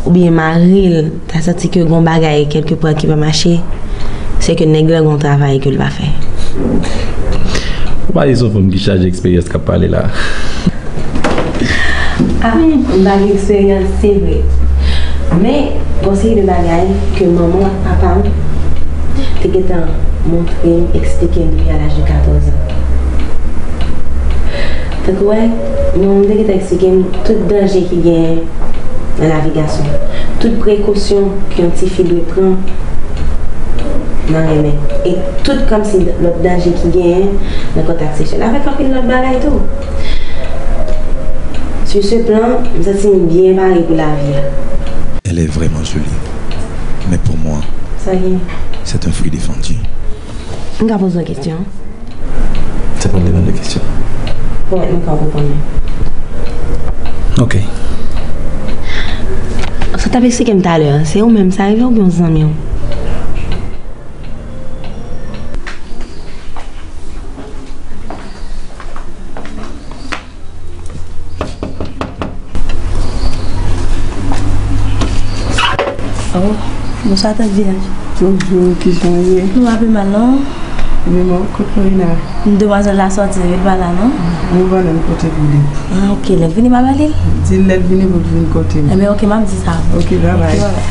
oubyen mari l ta santi ke gon bagay kèlkepwa ki pa mache, se ke nèg la gon travay ke l pa fè. Ou pa di se yon fanm ki chaje eksperyans k ap pale la. Ah, m pa gen eksperyans, se vre. Men, gon seri de bagay ke manman ak papa m te gentan montre m, eksplike m depi a laj de katòz an. Tankou wè, manman m te gentan eksplike m tout danje ki genyen nan lavi gason. Tout prekosyon ke yon tifi dwe pran nan renmen. E tout kòmsi lòt danje ki genyen nan kontak seksyèl. Avèk anpil lòt bagay tou. Sur ce plan, m santi m byen pare pou lavi a. Elle est vraiment jolie. Mais pour moi, c'est un fruit défendu. M ka poze w kesyon? Se pa yon demann de kesyon. Pwomèt mwen ke w ap reponn mwen. Ok. Sa w t ap eksplike m talè a, se ou menm sa rive oubyen yon zanmi w? Oh, bonswa, Tant Vilaj. Bonjou, kijan w ye? Nou pa pi mal, non? Ebyen, bon, kot Lorena? Demwazèl la sòti, li pa la, non? Mwen ba l kote pou li. Ah, ok, lè l vini, m a ba li l. Di l lè l vini pou l vin kote m. Ebyen, ok, m ap di sa. Ok, bye bye. Ok, bye bye.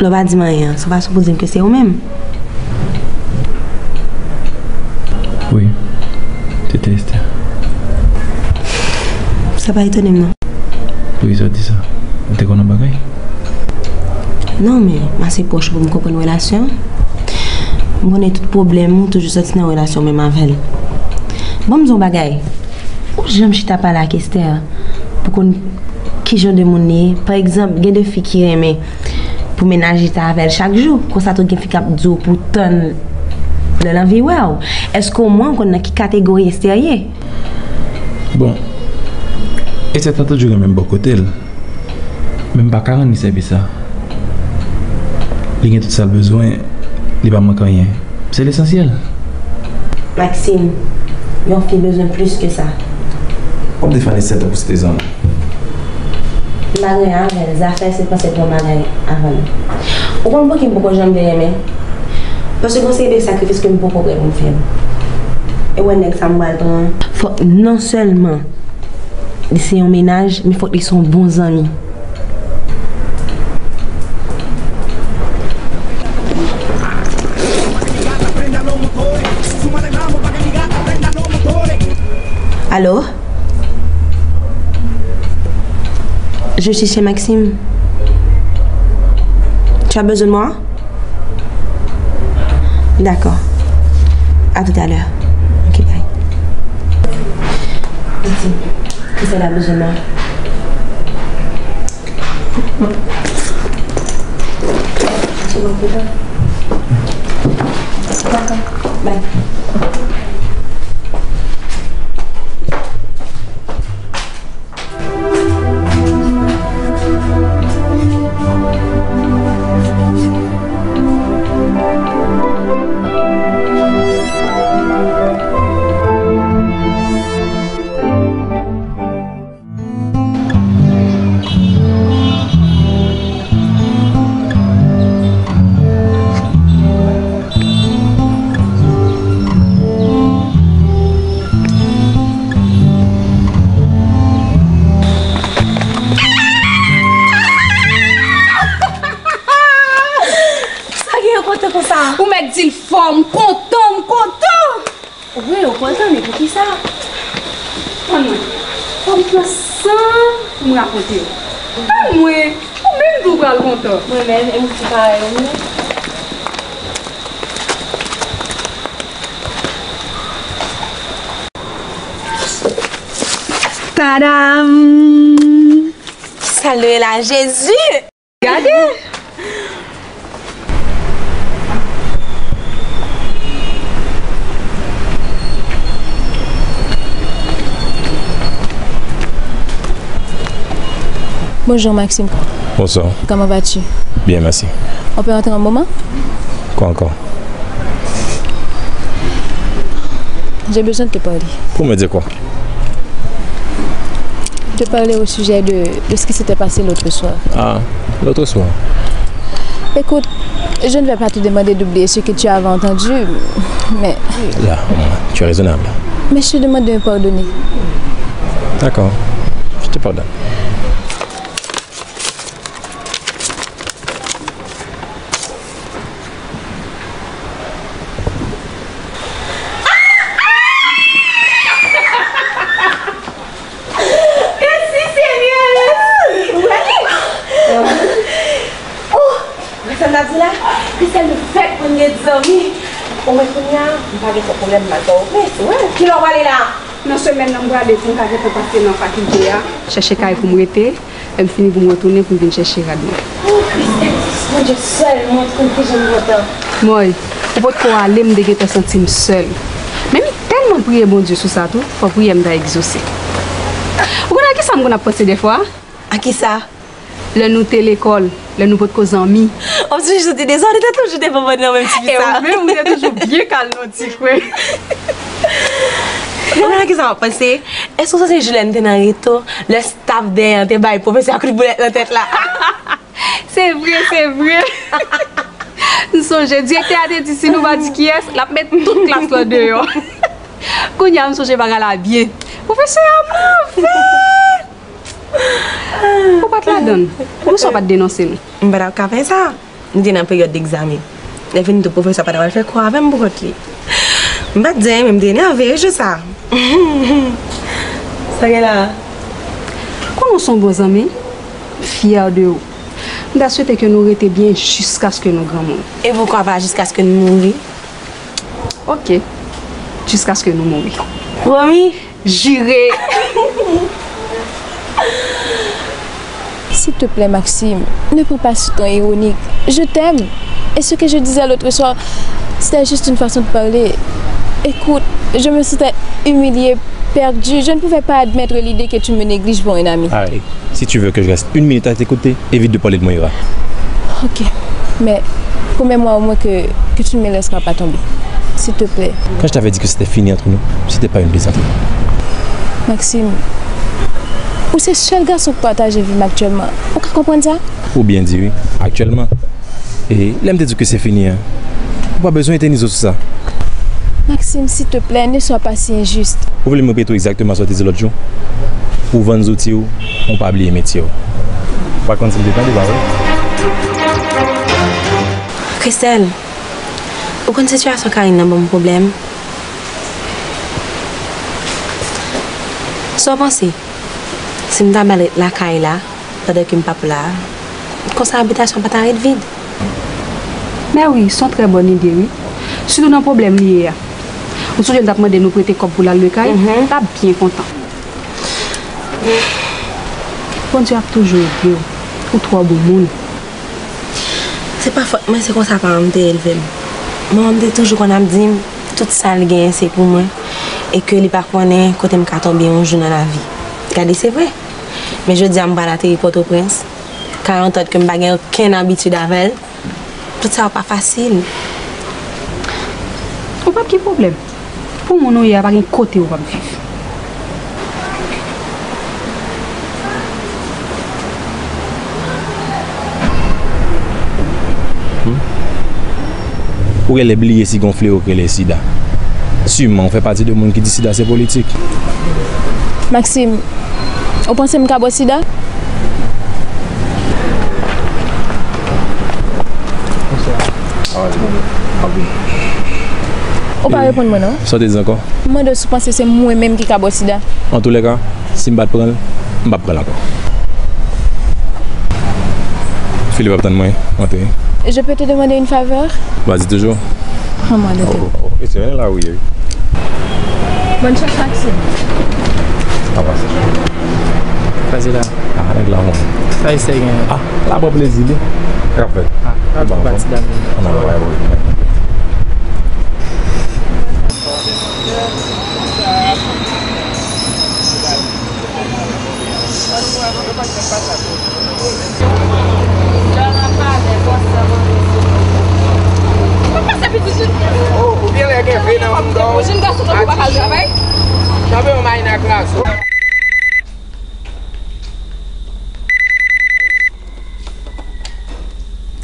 Lè w pa di m anyen an, se yon fason pou di m ke se ou menm. Wi, se te Esther. Sa pa etone m, non. Poukisa w di sa? Ou te konn yon bagay? Non, men m ase pwòch pou m konprann relasyon an. M konnen tout pwoblèm ou toujou sòti nan relasyon menm avè l. Ban m di w yon bagay. Ou janm chita pale ak Esther pou konn ki jan de moun li ye? Pa egzanp, gen de fi ki renmen pou mennaj li ta avè l chak jou. Konsa tou gen fi k ap di w pou w tann lè l anvi wè w. Èske omwen ou konn nan ki kategori Esther ye? Bon, Esther ta toujou renmen m bò kote l, men m pa ka rann li sèvis la. Li gen tout sa l bezwen, li pa manke anyen. Se lesansyèl. Maxime, yon fi bezwen plis ke sa. W ap defann Esther tankou se te zanmi. M pa gen anyen avè l, zafè se panse pran bagay avan l. Ou konn poukisa m poko janm vle renmen? Paske gon seri de sakrifis ke m poko prè pou m fè l. E w wè nèg sa m pral pran an? Fòk non sèlman li se yon mennaj, men fòk li se yon bon zanmi. Alo? Je suis chez Maxime. Tu as besoin de moi? D'accord. À tout à l'heure. Ok, bye. Maxime, qui c'est la besoin de moi? D'accord. Bye. Sa gen yon kote konsa? Ou mèt di l fò, m kontan, m kontan! Wi, ou kontan, men poukisa? Tann mwen. Fò m pran san pou m rakonte w. Tann mwen, ou menm tou pral kontan. Mwen menm, e m di parèy ou menm. Tadam! Salye la, Jezi! Gade! Bonjour Maxime. Bonsoir. Comment vas-tu? Bien, merci. On peut entrer un moment? Quoi encore? J'ai besoin de te parler. Pour me dire quoi? Te parler au sujet de, de ce qui s'était passé l'autre soir. Ah, l'autre soir. Écoute, je ne vais pas te demander d'oublier ce que tu avais entendu, mais... Là, au moins, tu es raisonnable. Mais je te demande de me pardonner. D'accord, je te pardonne. Mèsi, Senyè, mèsi. Wè. Oh, wè sa m t ap di la? Christelle, nou fèk konn gen zanmi. O mwen kounye a, m pa gen twòp pwoblèm, m al fè opre. Wè. Kilè w prale la? Nan semèn nan, m prale pou m ka gentan pase nan fakilte a, chèche kay pou m rete. Lè m fini pou m retounen pou m vin chèche rad mwen. Oh, Christelle, Bondye sèl mwen konn kijan m kontan. Mòy, ou potko ale, m te gentan santi m sèl. Men m tèlman priye Bondye sou sa tou, fò priyè m ta egzose. Ou konn a kisa m konn ap panse dèfwa? A kisa? Lè nou te lekòl, lè nou potko zanmi. Ou toujou te dezòde, ou te toujou te vanvann nan menm ti fi sa. E ou menm, ou te toujou byen kal nan ti kwen. Ou konn a kisa m ap panse? Èske w sonje jou lè n te nan reto, lè staff dèyè an te bay pwofesè a kout boulèt nan tèt la? Se vre, se vre. M sonje, direktè a te di si nou pa di kiyès, l ap met tout klas lan deyò. Kounye a, m sonje bagay la byen. Pwofesè a move! Ou pa t ladann. Poukisa w pa t denonse nou? M pa t ap ka fè sa. M te nan peryòd egzamen. Lè fini tou, pwofesè a pa t ap al fè kou avè m poukont li. M pa t di anyen, men m te enève jou sa. Sa gen la? Konnen w se yon bon zanmi, m fyè de ou. M ta swete ke nou rete byen jiskaske nou granmoun. E poukwa pa jiskaske n mouri? Ok. Jiskaske nou mouri. Pwomi? Jire. S'il te plaît, Maxime, ne prends pas ce ton ironique. Je t'aime. Et ce que je disais l'autre soir, c'était juste une façon de parler. Écoute, je me sentais humiliée, perdue. Je ne pouvais pas admettre l'idée que tu me négliges pour un ami. Arrête. Si tu veux que je reste une minute à t'écouter, évite de parler de Moïra. Ok, mais promets-moi au moins que, que tu ne me laisseras pas tomber, s'il te plaît. Quand je t'avais dit que c'était fini entre nous, c'était pas une plaisanterie. Maxime, ou se sèl gason k pataje vi m aktyèlman. Ou ka konprann sa? Ou byen di wi, aktyèlman. E lè m te di w ke se fini an, ou pa bezwen etènize w sou sa. Maxime, s'il te plaît, ne sois pas si injuste. Ou vle m repete w egzakteman sa w te di lòt jou? Ou vann zouti w, ou pa bliye metye w. Ou pa konn si m te tande, pa vre? Christelle, ou konn sitiyasyon Karine nan ban m pwoblèm? Sa w panse? Si m ta ba l ret lakay la, pandan ke m p ap la, konsa abitasyon an pa ta ret vid. Mè wi, se yon trè bòn ide wi. Sitou nan pwoblèm li ye a. Ou sonje l t ap mande nou prete kòb pou l al lwe kay? Mhm. L ap byen kontan. Bondye ap toujou ede w. Ou twò bon moun. Se pa fòt mwen, se konsa paran m te elve m. Manman m te toujou konn ap di m, tout sa l genyen se pou mwen, e ke li pa konnen kote m ka tonbe yon jou nan lavi. Gade, se vre. Men jodi a, m pral ateri Pòtoprens. Kay yon tante ke m pa gen okenn abitid avè l. Tout sa yo pa fasil. Ou p ap gen pwoblèm. Pou moun ou ye a, pa gen kote ou p ap viv. Hmm? Ou genlè bliye si gen yon flewo ki rele sida. Siman, ou fè pati de moun ki di sida se politik. Maxime, ou panse m ka bò sida? Ou pa reponn mwen non. Sa w te di ankò? M mande w si w panse se mwen menm ki ka bò sida. Antoulèka, si m pa t pran l, m p ap pran l ankò. Philippe ap tann mwen, antre. Je peux te demander une faveur? Vas-y, toujours. Prends-moi de... Oh, oh, oh. E se la ou ye, wi. Bonne chance, Maxime. Au revoir. Se la. Ah, nèg la, bon. Sa e sè gen. Ah, la pran plezi, li. K ap fèt? Ah, la pran pati dam. Ah, non, non, pa gen pwoblèm. Oh, ou byen lè gen ve nan mouda w. Ou jenn gason tankou w pa ka al travay? Tanpri, yon may nan klas ou.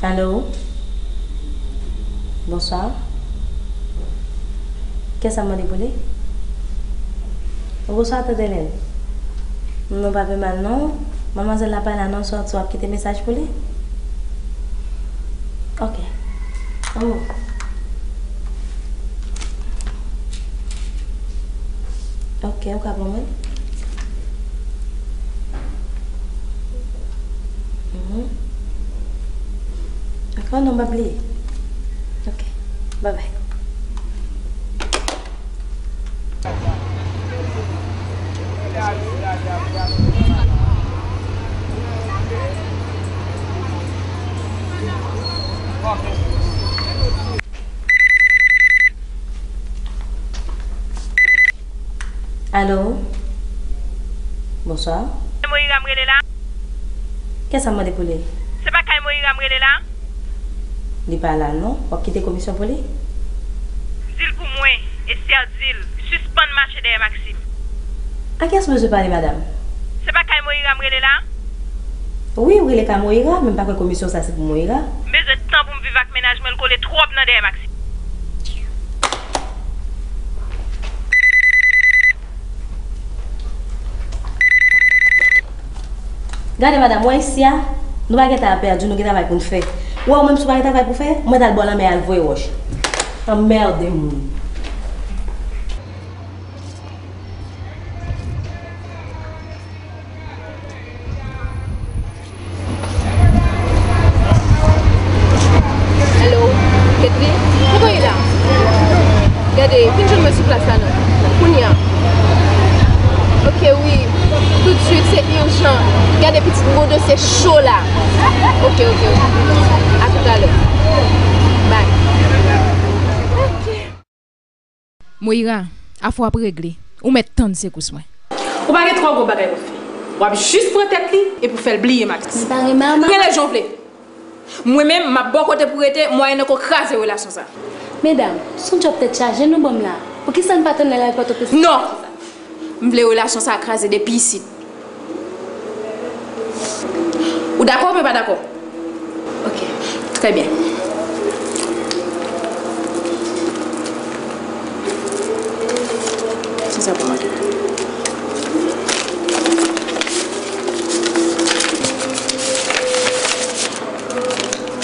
Alo? Bonswa. Kiyès sa mande pou li? Bonswa, tante Lèn. Non, pa fè mal non. Manmwazèl la pa la non, sòti w ap kite mesaj pou li? Ok. Oh. Ok, ou ka ban mwen? Mhm. Ok, non, m ap bliye. Ok, bye bye. Alo? Bonswa. Moira m rele la? Kiyès sa mande pou li? Se pa kay Moira m rele la? Li pa la non. W ap kite komisyon pou li? Di l pou mwen, Esther di l, sispann mache dèyè Maxime. A kiyès m bezwen pale, madanm? Se pa kay Moira m rele la? Wi, w rele kay Moira, men m pa kwè komisyon sa se pou Moira. M bezwen tan pou m viv ak mennaj mwen, l kole twòp nan dèyè Maxime. Gade madanm, w wè isi a, nou pa gen tan ap pèdi, nou gen travay pou n fè. W wè ou menm si w pa gen travay pou fè, mwen t al bò lanmè al voye wòch. Anmède moun. Hello, Ketly? Kote w ye la? Gade, vin jwenn mwen sou plas la non. Kounye a. Ok, wi. Toutswit, se ijan. Gade, pitit, m gon dosye cho la. Ok, ok, ok. A toutalè. Bye. Ok. Moira, afè w ap regle. Ou mèt tann sekous mwen. Ou pa gen twò gwo bagay pou fè. W ap jis pran tèt li epi w fè l bliye Max. Mwen pa renmen Ama. Rele jan w vle. Mwen menm, m ap bò kote pou rete, mwayennan ke w kraze relasyon sa. Medam, se yon djòb tèt chaje nou ban m la. Poukisa n pa tann lè l al Pòtoprens? Non! M vle relasyon sa kraze depi isit. Ou dakò oubyen pa dakò? Ok. Trè byen. Se sa pou mwen.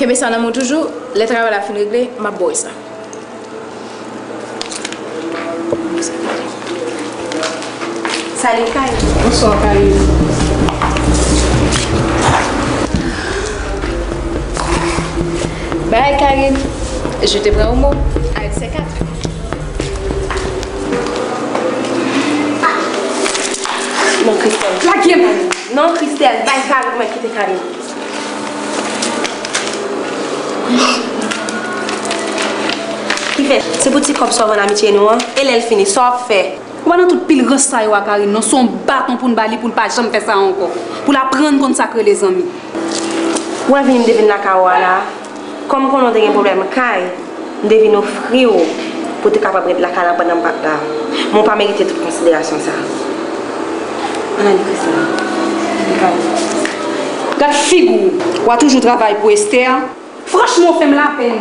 Kenbe sa nan men w toujou, lè travay la fin regle, m ap ba w sa. Salut, Kay. Bonswa, Kay. Bye, Karine. Je te prends au mot. Avec ses quatre. Non, Christelle. Lage m! Non, Christelle, bay Karine, mwen kite Karine. Kifè, se pou ti kòb sa w vann amitye nou an, e lè l fini, sa w ap fè? Ou pa nan tout pil rans sa yo a Karine non, se yon baton pou n ba li pou l pa janm fè sa ankò. Pou l aprann konn sa k rele zanmi. Ou wè vini m te vin lakay ou a la a? Kòm m konnen w te gen pwoblèm kay, m te vin ofri w pou w te kapab ret lakay la pandan m pa t la. Men w pa merite tout konsiderasyon sa a. Ann ale, Christelle. Gad figi w! W a toujou travay pou Esther? Franchman, w fè m lapenn.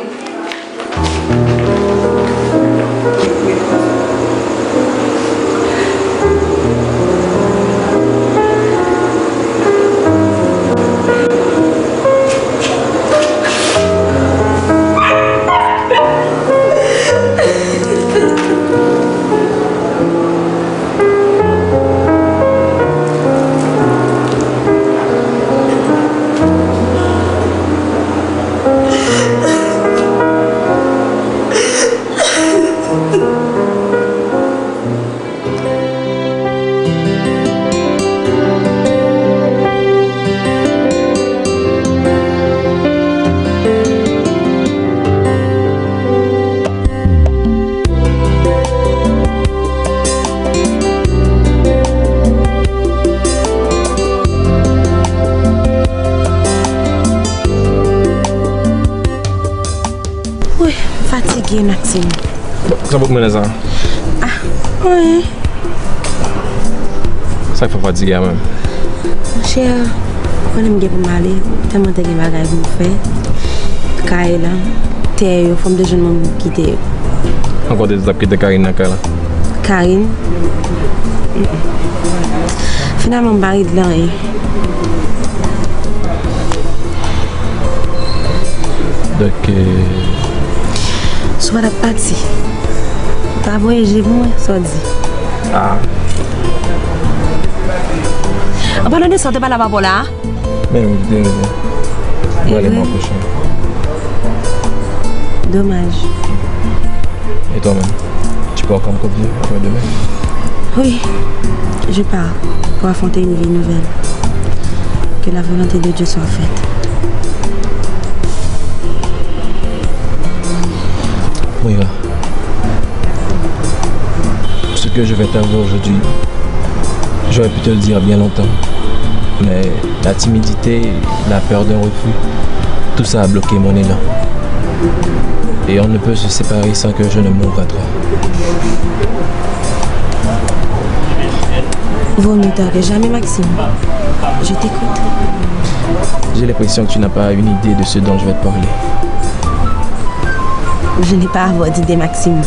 Gen Maxime. Bon, sa pou k mennen sa? Ah, wi. Sa k fè w fatige a menm? Monchè, ou konnen m gen pou m ale, tèlman te gen bagay pou m fè. Kay la, tè yo, fò m te jwenn moun pou m kite yo. Ankò w te di w t ap kite Karine nan kay la? Karine? Mm-mm. Finalman, m pa regle anyen. Donk, euh, sou pa t ap pati. Ou ta voye je pou mwen, sa w di? Ah. An palan de sa, w te pale a papa w la a? Men wi, ou te rezon. Mwen ale mwa pwochen. Domaj. E twa menm? Tu pars quand comme convenu, après-demain? Oui, je pars pour affronter une vie nouvelle. Que la volonté de Dieu soit faite. Moira, ce que je vais t'avouer aujourd'hui, j'aurais pu te le dire bien longtemps, mais la timidité, la peur d'un refus, tout ça a bloqué mon élan. Et on ne peut se séparer sans que je ne m'ouvre à toi. Vaut mieux tard que jamais, Maxime. Je t'écoute. J'ai l'impression que tu n'as pas une idée de ce dont je vais te parler. Je n'ai pas à avoir d'idée, Maxime.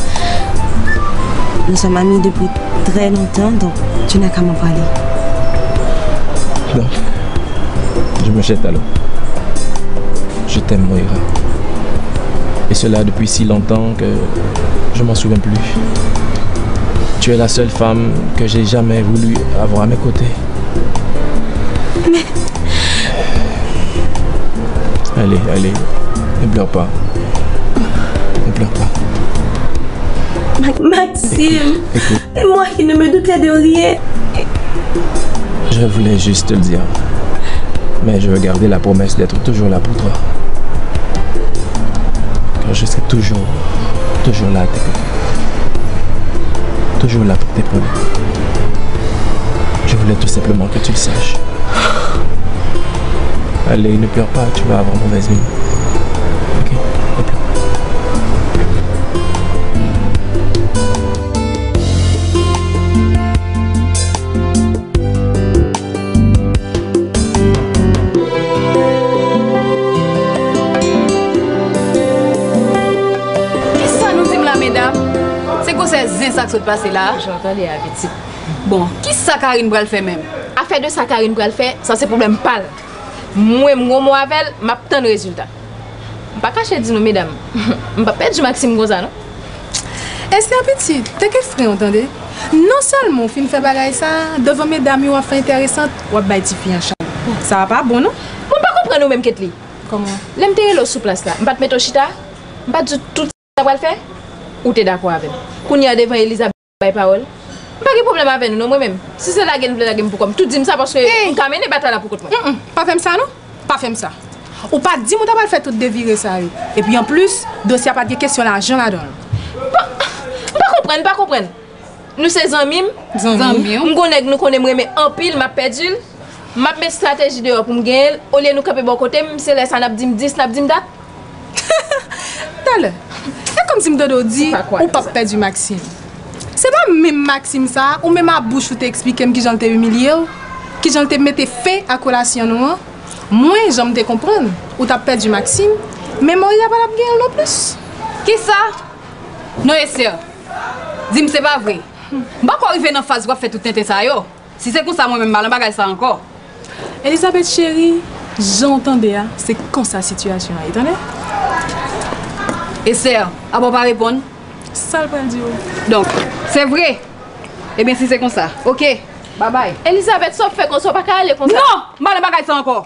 Nous sommes amis depuis très longtemps, donc tu n'as qu'à m'en parler. Non. Je me jette à l'eau. Je t'aime, Moira. Et cela depuis si longtemps que je m'en souviens plus. Tu es la seule femme que j'ai jamais voulu avoir à mes côtés. Allez, allez, ne pleure pas. Ne pleure pas. Ma- Maxime, écoute, écoute. Et moi qui ne me doutais de rien. Je voulais juste te le dire. Mais je veux garder la promesse d'être toujours là pour toi. Car je serai toujours, toujours là à tes côtés. Toujours là pour t'épauler. Je voulais tout simplement que tu le saches. Allez, ne pleure pas, tu vas avoir mauvaise mine. Ok, ne pleure pas. Kisa nou di m la, medam? Se gwosè zen sa k sot pase la a? Jan w tande a, pitit. Bon, kisa Karine pral fè menm? Afè de sa Karine pral fè, sa se pwoblèm pa l. Mwen, m gon mo avè l, m ap tann rezilta. M pa kache di nou, medam, m p ap pèdi Maxime konsa, non. Esther pitit, teke fren w, tande. Non sèlman w fin fè bagay sa a, devan medam yo w ap fè enteresant, w ap bay tifi an chay. Sa a pa bon, non. Mwen pa konprann ou menm, Ketly. Kòman? Lè m te rele w sou plas la, m pa t mete w chita? M pa t di w tout sa w pral fè? Ou te dakò avè m. Kounye a, devan Elizabeth bay pawòl. M pa gen pwoblèm avè nou non, mwen menm. Si se lage n vle lage m pou kò m, tou di m sa, paske m ka mennen batay la pou kont mwen. Mm, mm, pa fè m sa non. Pa fè m sa. Ou pa t di m ou ta pral fè tout devire sa yo. Epi anplis, dosye a pa t gen kesyon lajan ladan l. Bon, m pa konprann, m pa konprann. Nou se zanmi m. Zanmi w. M gon nèg nou konnen m renmen anpil, m ap pèdi l. M ap met estrateji deyò pou m genyen l. Olye nou kanpe bò kote m, se lè sa n ap di m dis, n ap di m dat. Talè, e kòmsi m tande w di ou p ap pèdi Maxime. Se pa menm Maxime sa a, ou menm a bouch ou te eksplike m kijan l te imilye w, kijan l te mete fen ak relasyon nou an. Mwen, jan m te konprann, ou t ap pèdi Maxime, men Moira pa t ap genyen l nonplis. Kisa? Non, Esther, di m se pa vre. M poko rive nan faz w ap fè tout tenten sa yo. Si se konsa, mwen menm, m pa nan bagay sa ankò. Elizabeth cheri, jan w tande a, se konsa sitiyasyon an ye, tande? Esther, apa w pa reponn? Sa l pral di w? Donk, se vre? Ebyen, si se konsa, oke, babay. Elizabeth, sa w ap fè konsa, w pa ka ale konsa. Non! M pa nan bagay sa ankò.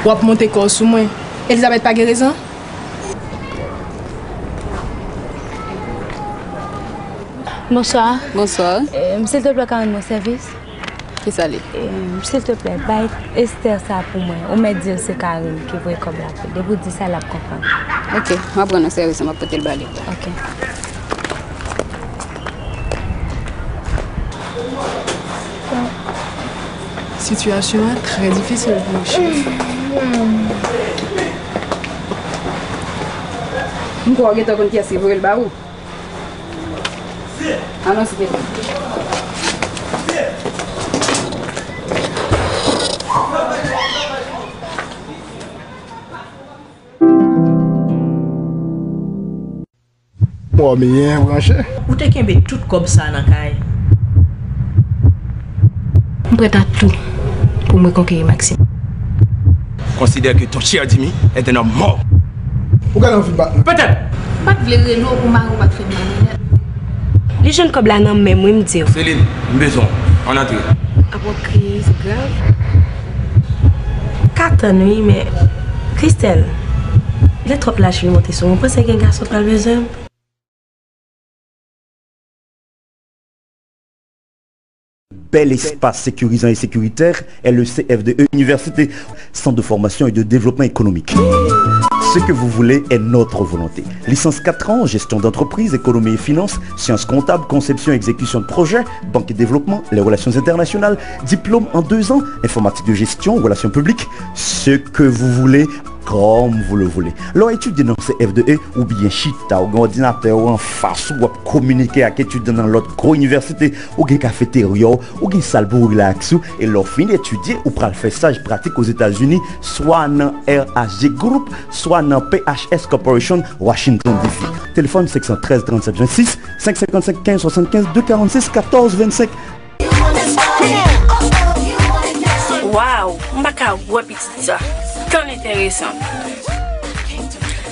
W ap monte kò w sou mwen. Elizabeth pa gen rezon? Bonswa. Bonswa. Em, silteplè, ka rann mwen sèvis? Kisa li? Em, silteplè, bay Esther sa pou mwen. Ou mèt di l se Karine ki voye kòb la pou li. Depi w di sa, l ap konprann. Oke, m ap rann ou sèvis, m ap pote l ba li. Oke. Sitiyasyon an trè difisil pou ou, cheri. M kwè w gentan konn kiyès ki voye l ba ou. Anonsi kèk. Mòbyen branche. Ou te kenbe tout kòb sa nan kay. M prèt a tou pou m rekonkeri Maxime. Considère que ton cher Jimmy est un homme mort. Ou gen anvi bat mwen? Petèt. M pa t vle rele w pou mari w pa t fè m mal onèt. Li jwenn kòb la nan men m wi m di w. Céline, m bezwen w. Ann antre. Ap wè w kriye, se grav. Ka tann wi, men Christelle, lè twòp lach vin monte sou mwen, ou panse gen gason k pral bezwen m? Bel espas sekirizan e sekiriter, L E C F D E Université, Centre de formation et de développement économique. Ce que vous voulez est notre volonté. Licence quatre ans, gestion d'entreprise, économie et finance, sciences comptables, conception et exécution de projets, banque et développement, les relations internationales, diplôme en deux ans, informatique de gestion, relations publiques, ce que vous voulez, comme vous le voulez. Lè w etidye nan C F D E, ou byen chita, ou gen òdinatè ou anfas ou, w ap kominike ak etidyan nan lòt gwo inivèsite, ou gen kafeterya w, ou gen sal pou w rilaks ou, e lè w fin etidye, ou pral fè staj pratik Ozetazini, swa nan R H G Group, swa nan P H S Corporation, Washington D C. Telefòn senk san trèz trannsenk vennsis, senk senkannsenk kenz swasannkenz, de karannsis katòz vennsenk. Waw, m pa ka wè pitit sa. Tan l enteresan.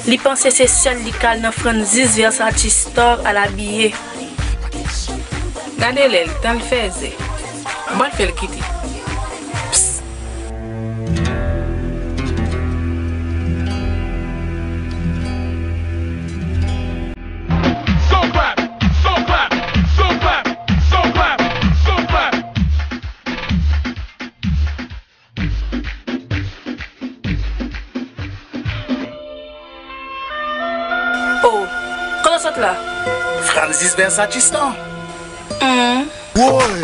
Li panse se sèl li k al nan Franzi's Versace Store al abiye. Gade lè l, tan l fèzè. M pral fè l kite. Psst. Oh, kote w sot la? Franzi's Versace Store. Hum. Woy!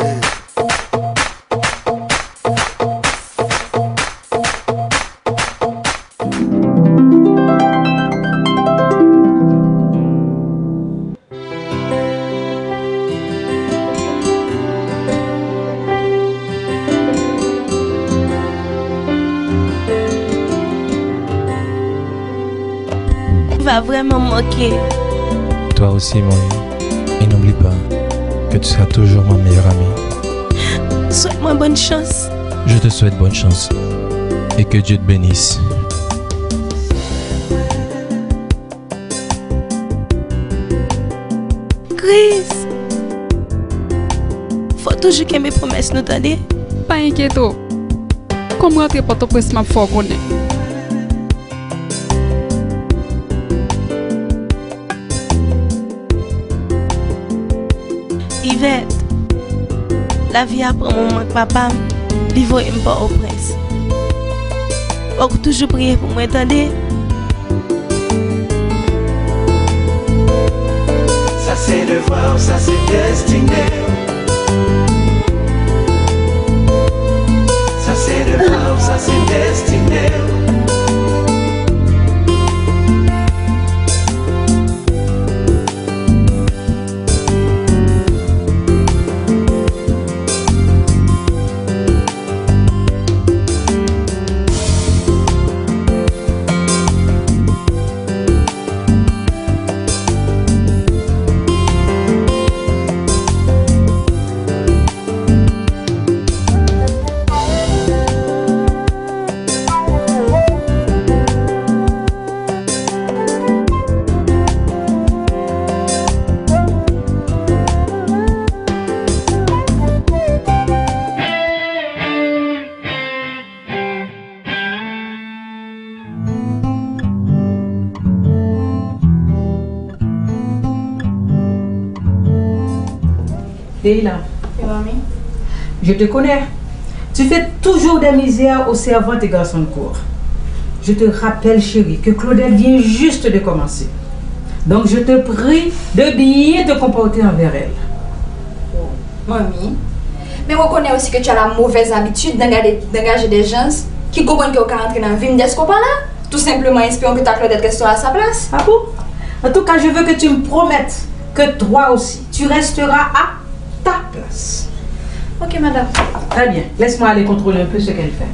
Li va vrèman manke. Toi aussi, Maureen. Et n'oublie pas que tu seras toujours ma meilleure amie. Swèt mwen bòn chans. Je te souhaite bonne chance et que Dieu te bénisse. Chris, fò toujou kenbe pwomès nou, tande? Pa enkyete w. Kòm m rantre Pòtoprens, m ap fè w konnen. Yvette, lavi a pran mwen mank papa m, li voye m Pòtoprens. Fòk ou toujou priye pou mwen, tande? Sa se devwa w, sa se destine w. Sa se devwa w, sa se destine w. Leila. Oui, mamie. Je te connais. Tu fais toujours des misères aux servantes et garçons de cour. Je te rappelle, chérie, que Claudette vient juste de commencer. Donc, je te prie de bien te comporter envers elle. Manmi, Mais reconnais aussi que tu as la mauvaise habitude d'engager, d'engager des gens qui comprennent que tu rentres dans la vie, mais est-ce qu'on parle là? Tout simplement, espérons que ta Claudette restera à sa place. Ah bon? En tout cas, je veux que tu me promettes que toi aussi, tu resteras à ta place. Ok, madame. Très bien. Laisse-moi aller contrôler un peu ce qu'elle fait.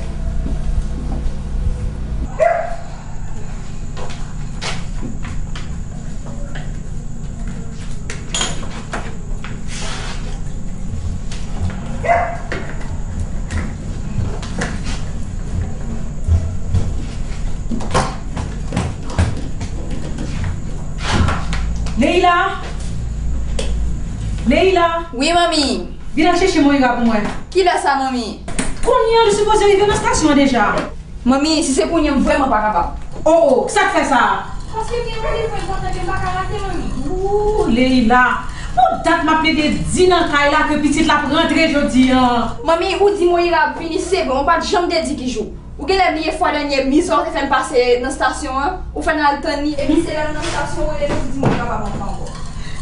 Leila! Leila! Wi, manmi. Vin al chèche Moira pou mwen. Kilè sa, manmi? Kounye a, li sipoze rive nan estasyon an deja. Manmi, si se pou mwen, m vrèman pa kapab. Oh, oh, sa k fè sa? Paske gen yon randevou enpòtan ke m pa ka rate, manmi. Ooh, Leila. Pou dat m ap plede di nan kay la ke pitit la ap rantre jodi a. Manmi, ou di Moira ap vini, se vre, ou pa t janm te di ki jou. Ou genlè bliye fwa dènye mizè w te fè n pase nan estasyon an, ou fè n al tann li, epi se lè nou nan estasyon ou rele nou pou di Moira pa rantre ankò.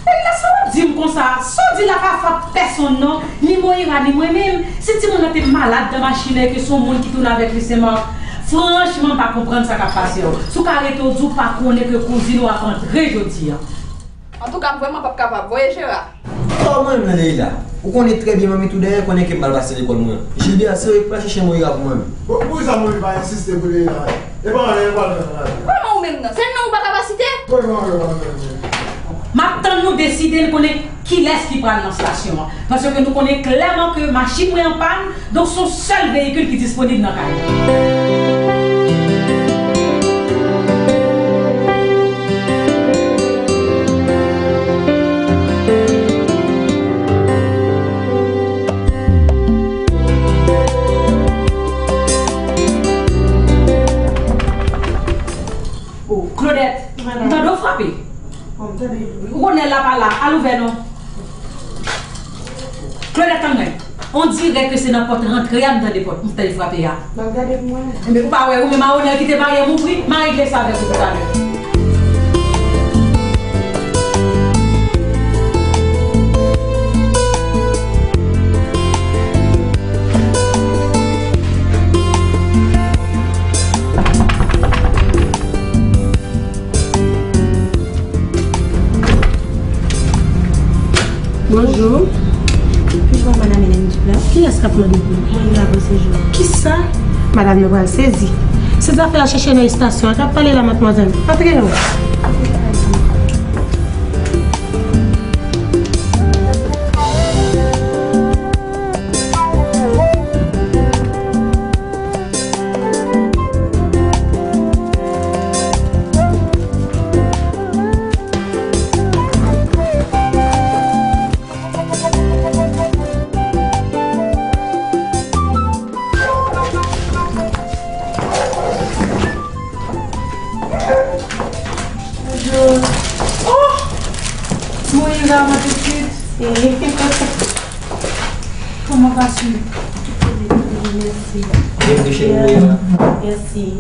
Leila, sa w ap di m konsa? Sa w di la pa fòt pèsonn non, ni Moira, ni mwen menm. Si timoun nan te malad nan machin nan e ke se yon moun ki tounen avèk li sèlman, franchman, m pa konprann sa k ap pase w. Si w ka rete w di w pa konnen ke kouzin ou ap antre jodi a. Antouka, m vrèman p ap kapab. Voye Jera. Sa w mwen menm nan Leila? Ou konnen trè byen manmi tou dèyè konnen ke m pral pase lekòl mwen. Jilbè, se ou ki pral chèche Moira pou mwen menm. Bon, poukisa manmi pa ensiste pou Leila? E pa anyen, e pa anyen. Kòman ou menm nan? Se non ou pa ka pa site? Bon, non, non, non, non. M ap tann nou deside n konnen kilès ki pral nan estasyon an. Paske nou konnen klèman ke machin mwen an pàn, donk se yon sèl veyikil ki disponib nan kay la. Oh, Claudette, m tande w frape. Ou konnen l la pa la, al ouvè non. Claudette, tann mwen. On dirè ke se nan pòt rantre a m tande pòt, m tande frape a. M ap gade pou mwen. Enben, ou pa wè, ou menm a onè kite baryè m ouvri, m a regle sa avèk ou toutalè. Bonjou. Puis-je voir Madame Hélène Duplan? Kiyès k ap mande pou ou? Mwen la pou sejou. Kisa? Madanm nan pral sezi. Se zafè a chèche nan estasyon an k ap pale la, madmwazèl. Antre non. Bonjou. Oh! Moira, ma petite. Comment vas-tu? Mèsi. Bienvenue chez nous, Moira. Mèsi.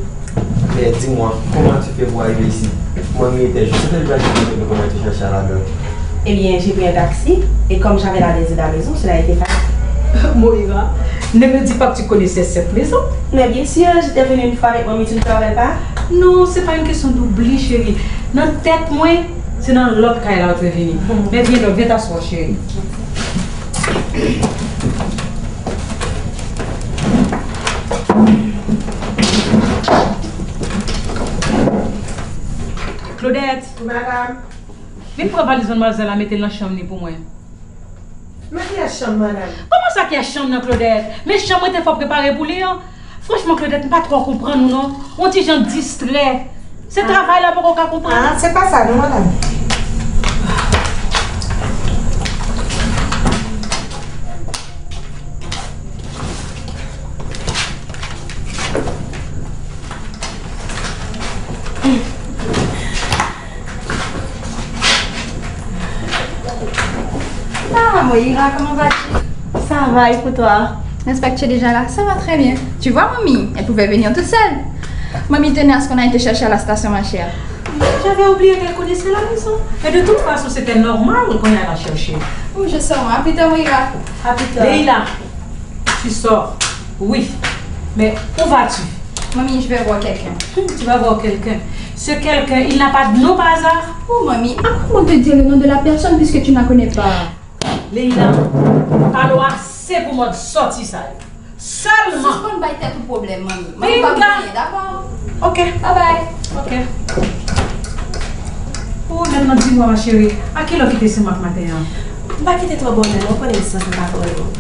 Mais dis-moi, comment tu fais pour arriver ici? Mwen militè, je sais que tu as dit que comment tu cherches à la gare. Eh bien, j'ai pris un taxi et comme j'avais la maison à la maison, cela a été facile. Moira, ne me dis pas que tu connaissais cette maison. Mais bien sûr, j'étais venue une fois avec mon métier, tu ne te rappelles pas? Non, c'est pas une question d'oubli, chérie. Nan tèt mwen, se nan lòt kay la ou te vini. Men vyen non, vyen t'asseoir, chérie. Claudette. Madame. Vin pran valiz manmwazèl la, mete l nan chanm li pou mwen. Men kiyès chanm, madanm? Kòman sa kiyès chanm nan, Claudette? Men chanm mwen te fè w prepare pou li an. Franchman, Claudette, m pa twò konprann ou non. Ou yon ti jan distrè. Se travay la poko ka konprann. Ah, se pa sa non, madanm. Ah, Moira, comment vas-tu? Ça va, et pour toi? L'inspecteur est déjà là. Ça va très bien. Tu vois, mamie, elle pouvait venir toute seule. Mamie tenait à ce qu'on aille te chercher à la station, ma chère. J'avais oublié qu'elle connaissait la maison. Et de toute façon, c'était normal qu'on aille la chercher. Oh, je sais, à plus tard, Moira. À plus tard. Leila. Tu sors. Oui. Mais où vas-tu? Mamie, je vais voir quelqu'un. Hmm, tu vas voir quelqu'un. Ce quelqu'un, il n'a pas de nom par hasard? Oh, mamie, à quoi on te dit le nom de la personne puisque tu ne la connais pas? Leila, pale w ase pou mòd sòti sa yo. Sèlman. Sispann bay tèt ou pwoblèm, manmi. Manmi p ap genyen, dakò? Ok. Babay. Ok. Ou menm nan, di mwen, ma chérie, a kilè w kite Senmak maten an? M pa kite twò bò, non, ou konnen m santi m pa twò lwen.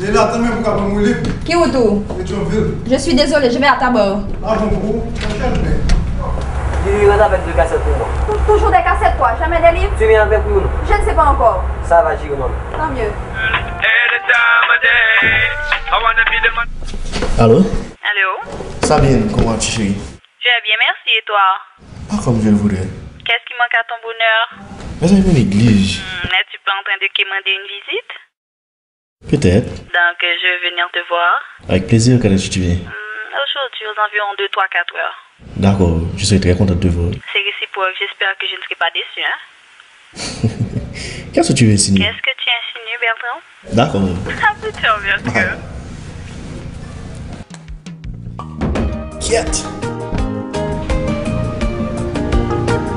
Leila, tanmen pou ka ban m woulib. Ki wout ou? Petyonvil. Je suis désolé, je vais à Tabar. Ah bon, pou ou? Mwen chèche byen. Li rant avèk de kasèt pou mwen. Tou-, toujours des cassettes, quoi, jamais des livres? Tu viens avec, oui ou non? Je ne sais pas encore. Ça va, j'irai moi-même. Tant mieux. Alo? Allô? Allô? Sabine, comment vas-tu, chérie? Je vais bien, merci, et toi? Pas comme je le voudrais. Qu'est-ce qui manque à ton bonheur? Mes amis, l'église. Hmm, es-tu pas en train de quémander une visite? Peut-être. Donc, euh, je vais venir te voir. Avec plaisir, quand est-ce que tu viens? Hmm, aujourd'hui, aux environs de trois, quatre heures. D'accord, je serai très content de te voir. C'est réciproque, j'espère que je ne serai pas déçu, hein? Qu'est-ce que tu veux insinuer? Qu'est-ce que tu insinues, Bertrand? D'accord. À plus tard, Bertrand. Bye. Kyèt!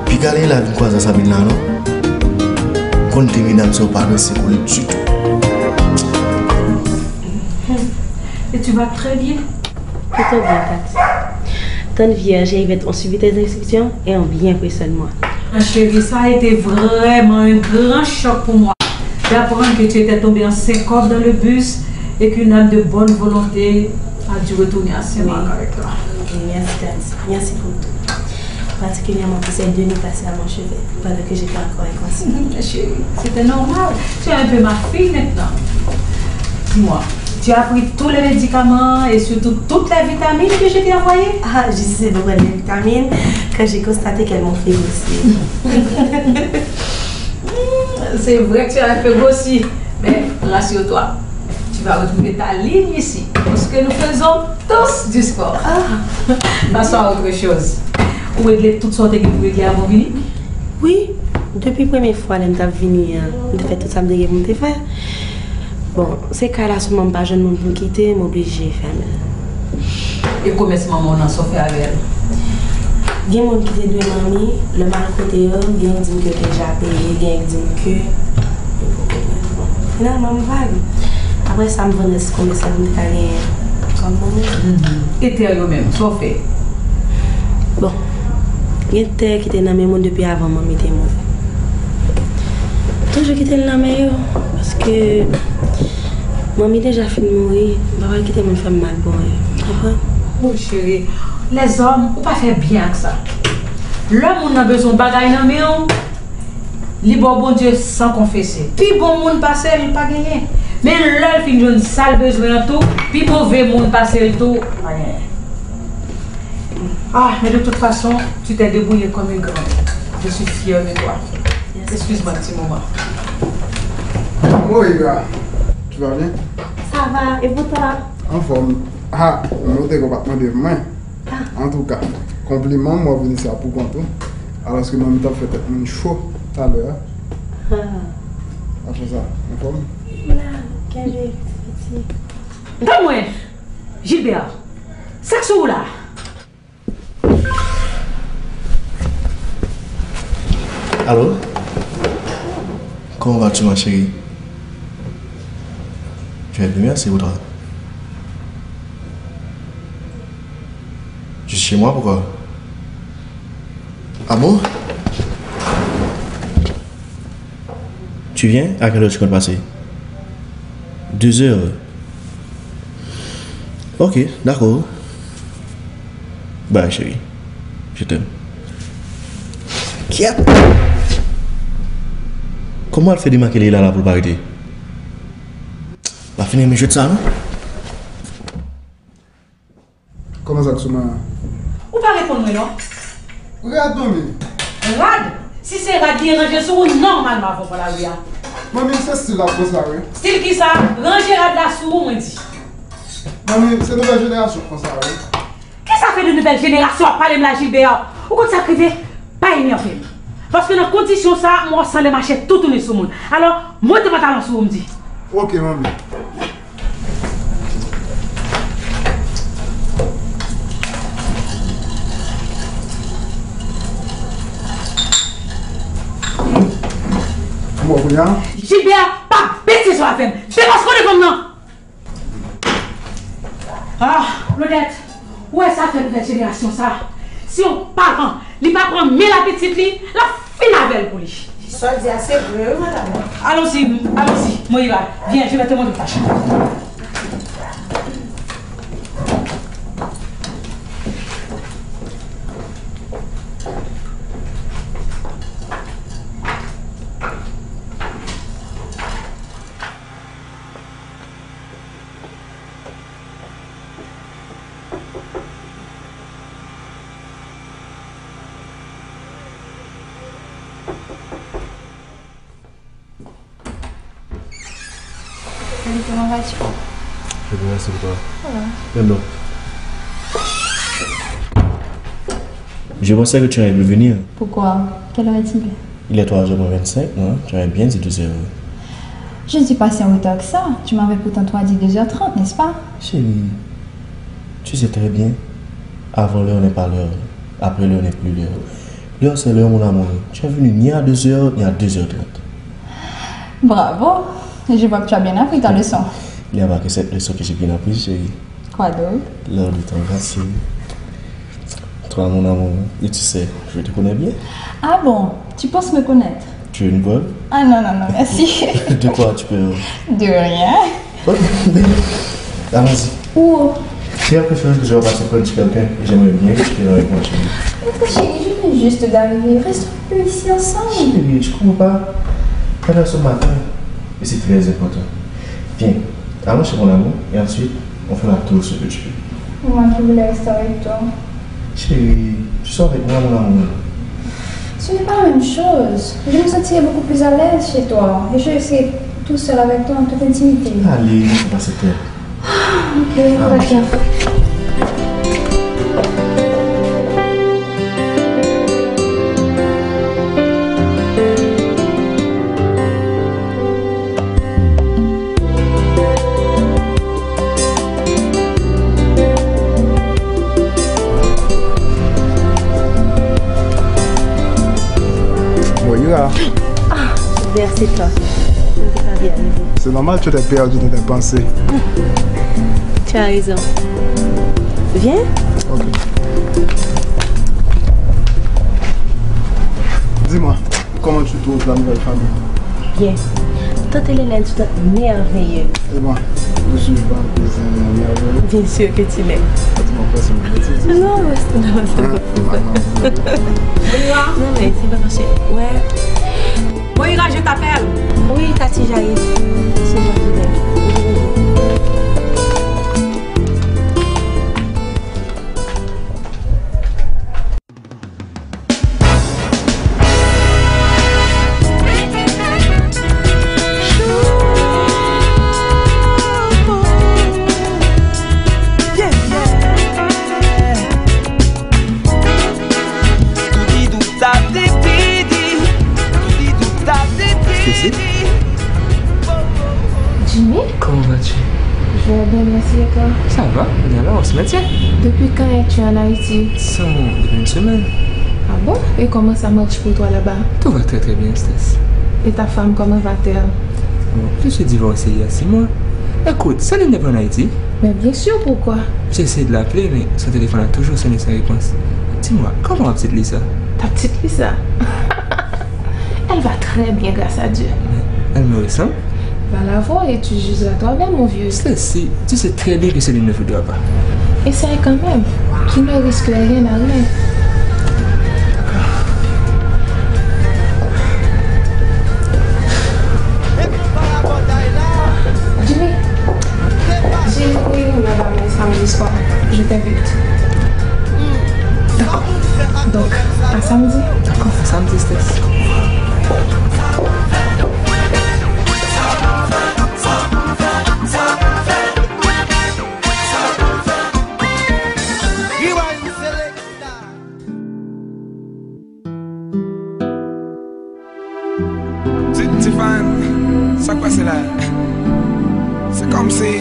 Piga Leila vin kwaze ak Sabine la, non? M konn de medam sa yo pa danse pou li ditou. Et tu vas très bien? Plutôt bien, Cathy. Tann vierge et Yvette ont suivi tes instructions et ont bien pris soin de moi. Ma chérie, ça a été vraiment un grand choc pour moi d'apprendre que tu étais tombée en syncope dans le bus et qu'une âme de bonne volonté a dû retourner à Saint-Marc avec toi. Oui. Merci, Cathy. Merci pour tout. Particulièrement pour ces deux nœuds passés à mon chevet, pendant que j'étais encore inconsciente. Chérie, c'était normal. Tu es un peu ma fille maintenant. Dis-moi, tu as pris tous les médicaments et surtout toutes les vitamines que je t'ai envoyées? Ah, j'ai cessé de prendre les vitamines quand j'ai constaté qu'elles m'ont fait grossir. Hmm, c'est vrai que tu as un peu grossi, mais rassure-toi, tu vas retrouver ta ligne ici, parce que nous faisons tous du sport. Ah. Passons à autre chose. Ou regle tout sa w te gen pou regle avan w vini? Wi, depi premye fwa lè m t ap vini an, m te fè tout sa m te gen pou m te fè. Bon, se kay la sèlman m pa jwenn moun pou m kite, m oblije fèmen l. E komès manman w nan, sa w fè avè l? Gen moun ki te dwe manmi, lè m al kote yo, gen k di m ke yo te deja peye, gen k di m ke yo poko peye. Bon, finalman, m vag. Apre sa, m vann rès komès la pou m te ka genyen kòb manmi. Mhm. E tè yo menm, sa w fè? Bon, gen tè ki te nan men moun depi avan manmi te mouri. Toujou kite l nan men yo, paske manmi deja fin mouri, m pa pral kite moun fè m mal pou anyen. Konprann? Oh, cheri, lèzòm, ou pa fè byen ak sa. Lè moun nan bezwen yon bagay nan men w, li ba w Bondye san konfese. Pi bon moun pase l, pa genyen. Men lè l fin jwenn sa l bezwen an tou, pi move moun pase l tou, pa genyen. Ah, mais de toute façon, tu t'es débrouillée comme une grande. Je suis fière de toi. Excuse-moi un petit moment. Comment il va? Tu vas bien? Ça va, et pour toi? Anfòm. Ah, nou te konn pa t mande mwen. Ah. Antouka, konpliman, mwen vini sa pou kont ou. Alòske manmi t ap fè tèt moun cho talè a. Ah. Apre sa, anfòm? M la, kenbe piti. Tann mwen, Gilbert, sa k sou ou la? Allô? Comment vas-tu, ma chérie? Je vais bien, merci, pour toi. Je suis chez moi, pourquoi? Ah bon? Tu viens? À quelle heure tu comptes passer? Deux heures. Ok, d'accord. Bye, chérie. Je t'aime. Kyèt! Kòman l fè demake Leila la pou l pa rete? L ap fini renmen jwèt sa, non? Kòman sa k sou mwen an? Ou pa reponn mwen non. Rad, manmi. Rad? Si se rad li ye, ranje l sou ou nòmalman avan w pran lari a. Manmi, se stil la konsa, wi. Stil kisa? Ranje rad la sou ou, mwen di. Manmi, se nouvèl jenerasyon konsa, wi. Kisa fè de nouvèl jenerasyon w ap pale m la, Gilbert? Ou konn sa k rive? Pa enève m. Paske nan kondisyon sa, m wè w sanble mache toutouni sou moun. Alò, monte pantalon sou ou, m di. Ok, manmi. Kounye a? Gilbert, pa betize w avè m. Depase w devan m nan. Ah, Claudette, ou wè sa fè nouvèl jenerasyon sa. Si yon paran, li pa pran men la pitit li, l ap fin avè l pou li. Sa w di a se vre, wi, madanm. Allons-y, allons-y, Moïra. Viens, je vais te montrer ta chambre. Salut, comment vas-tu? Je vais bien, c'est pour toi. Ça va. Même donc. Je pensais que tu allais plus venir. Pourquoi? Quelle heure est-il? Il est trois heures moins vingt-cinq, non? Tu aurais bien dit deux heures. Je ne suis pas si en retard que ça. Tu m'avais pourtant toi dit deux heures trente, n'est-ce pas? Chérie, tu sais très bien, avant l'heure n'est pas l'heure, après l'heure n'est plus l'heure. L'heure, c'est l'heure, mon amour. Tu es venu ni à deux heures, ni à deux heures trente. Bravo! Je vois que tu as bien appris ta leçon. Il n'y a pas que cette leçon que j'ai bien apprise, chérie. Quoi d'autre? L'heure de t'embrasser. Toi, mon amour, et tu sais, je te connais bien. Ah bon? Tu penses me connaître? Tu es une bonne? Ah non, non, non, merci. De quoi as-tu peur? De rien. Ok. Allons-y. Où? J'ai l'impression que je vais passer près de quelqu'un et j'aimerais bien que tu viennes avec moi, chérie. Mais chérie, je viens juste d'arriver. Restons un peu ici ensemble. Chérie, tu comprends pas. T'as ce matin et c'est très important. Viens, allons chez mon amour et ensuite, on fera tout ce que tu veux. Moi, je voulais rester avec toi. Chérie, tu sors avec moi, mon amour. Ce n'est pas la même chose. Je me sentirais beaucoup plus à l'aise chez toi. Et je serais tout seul avec toi en toute intimité. Allez, on va se taire. Ah, ok, d'accord. Moïra. Ah, Gilbert, c'est toi. Je ne peux pas bien arriver. C'est normal, tu t'es perdu dans tes pensées. Tu as raison. Viens. Ok. Dis-moi, comment tu trouves la nouvelle famille? Bien. Tante Hélène est une tante merveilleuse. Eh ben, je suis pas merveilleux. Bien sûr que tu l'es. Tu m'as passé une petite. Non, mais c'est, non, c'est pas vrai. Hein? Non, mais c'est pas parce que, ouais. Moïra, je t'appelle. Oui, Tati Jaï. C'est moi qui t'aime. Excusez. Jimmy? Comment vas-tu? Je vais bien, merci, et toi? Ça va, on est là, on se maintient. Depuis quand es-tu en Haïti? Ça, depuis une semaine. Ah bon? Et comment ça marche pour toi là-bas? Tout va très, très bien, Stess. Et ta femme, comment va-t-elle? Bon, je suis divorcé il y a six mois. Écoute, Céline n'est pas en Haïti. Mais bien sûr, pourquoi? J'ai essayé de l'appeler, mais son téléphone a toujours sonné sans réponse. Dis-moi, comment va petite Lisa? Ta petite Lisa? Elle va très bien, grâce à Dieu. Mais elle me ressemble. Va la voir et tu jugeras toi-même, mon vieux. Stacy, tu sais très bien que Céline ne voudra pas. Essaye quand même. Qui ne risque rien n'a rien. Jimmy, j'ai une réunion là-bas, mais samedi soir. Je t'invite. D'accord. Donc, à samedi. D'accord, à samedi, Stacy. Ti, Tiffany, sa k pase la? Se kòmsi.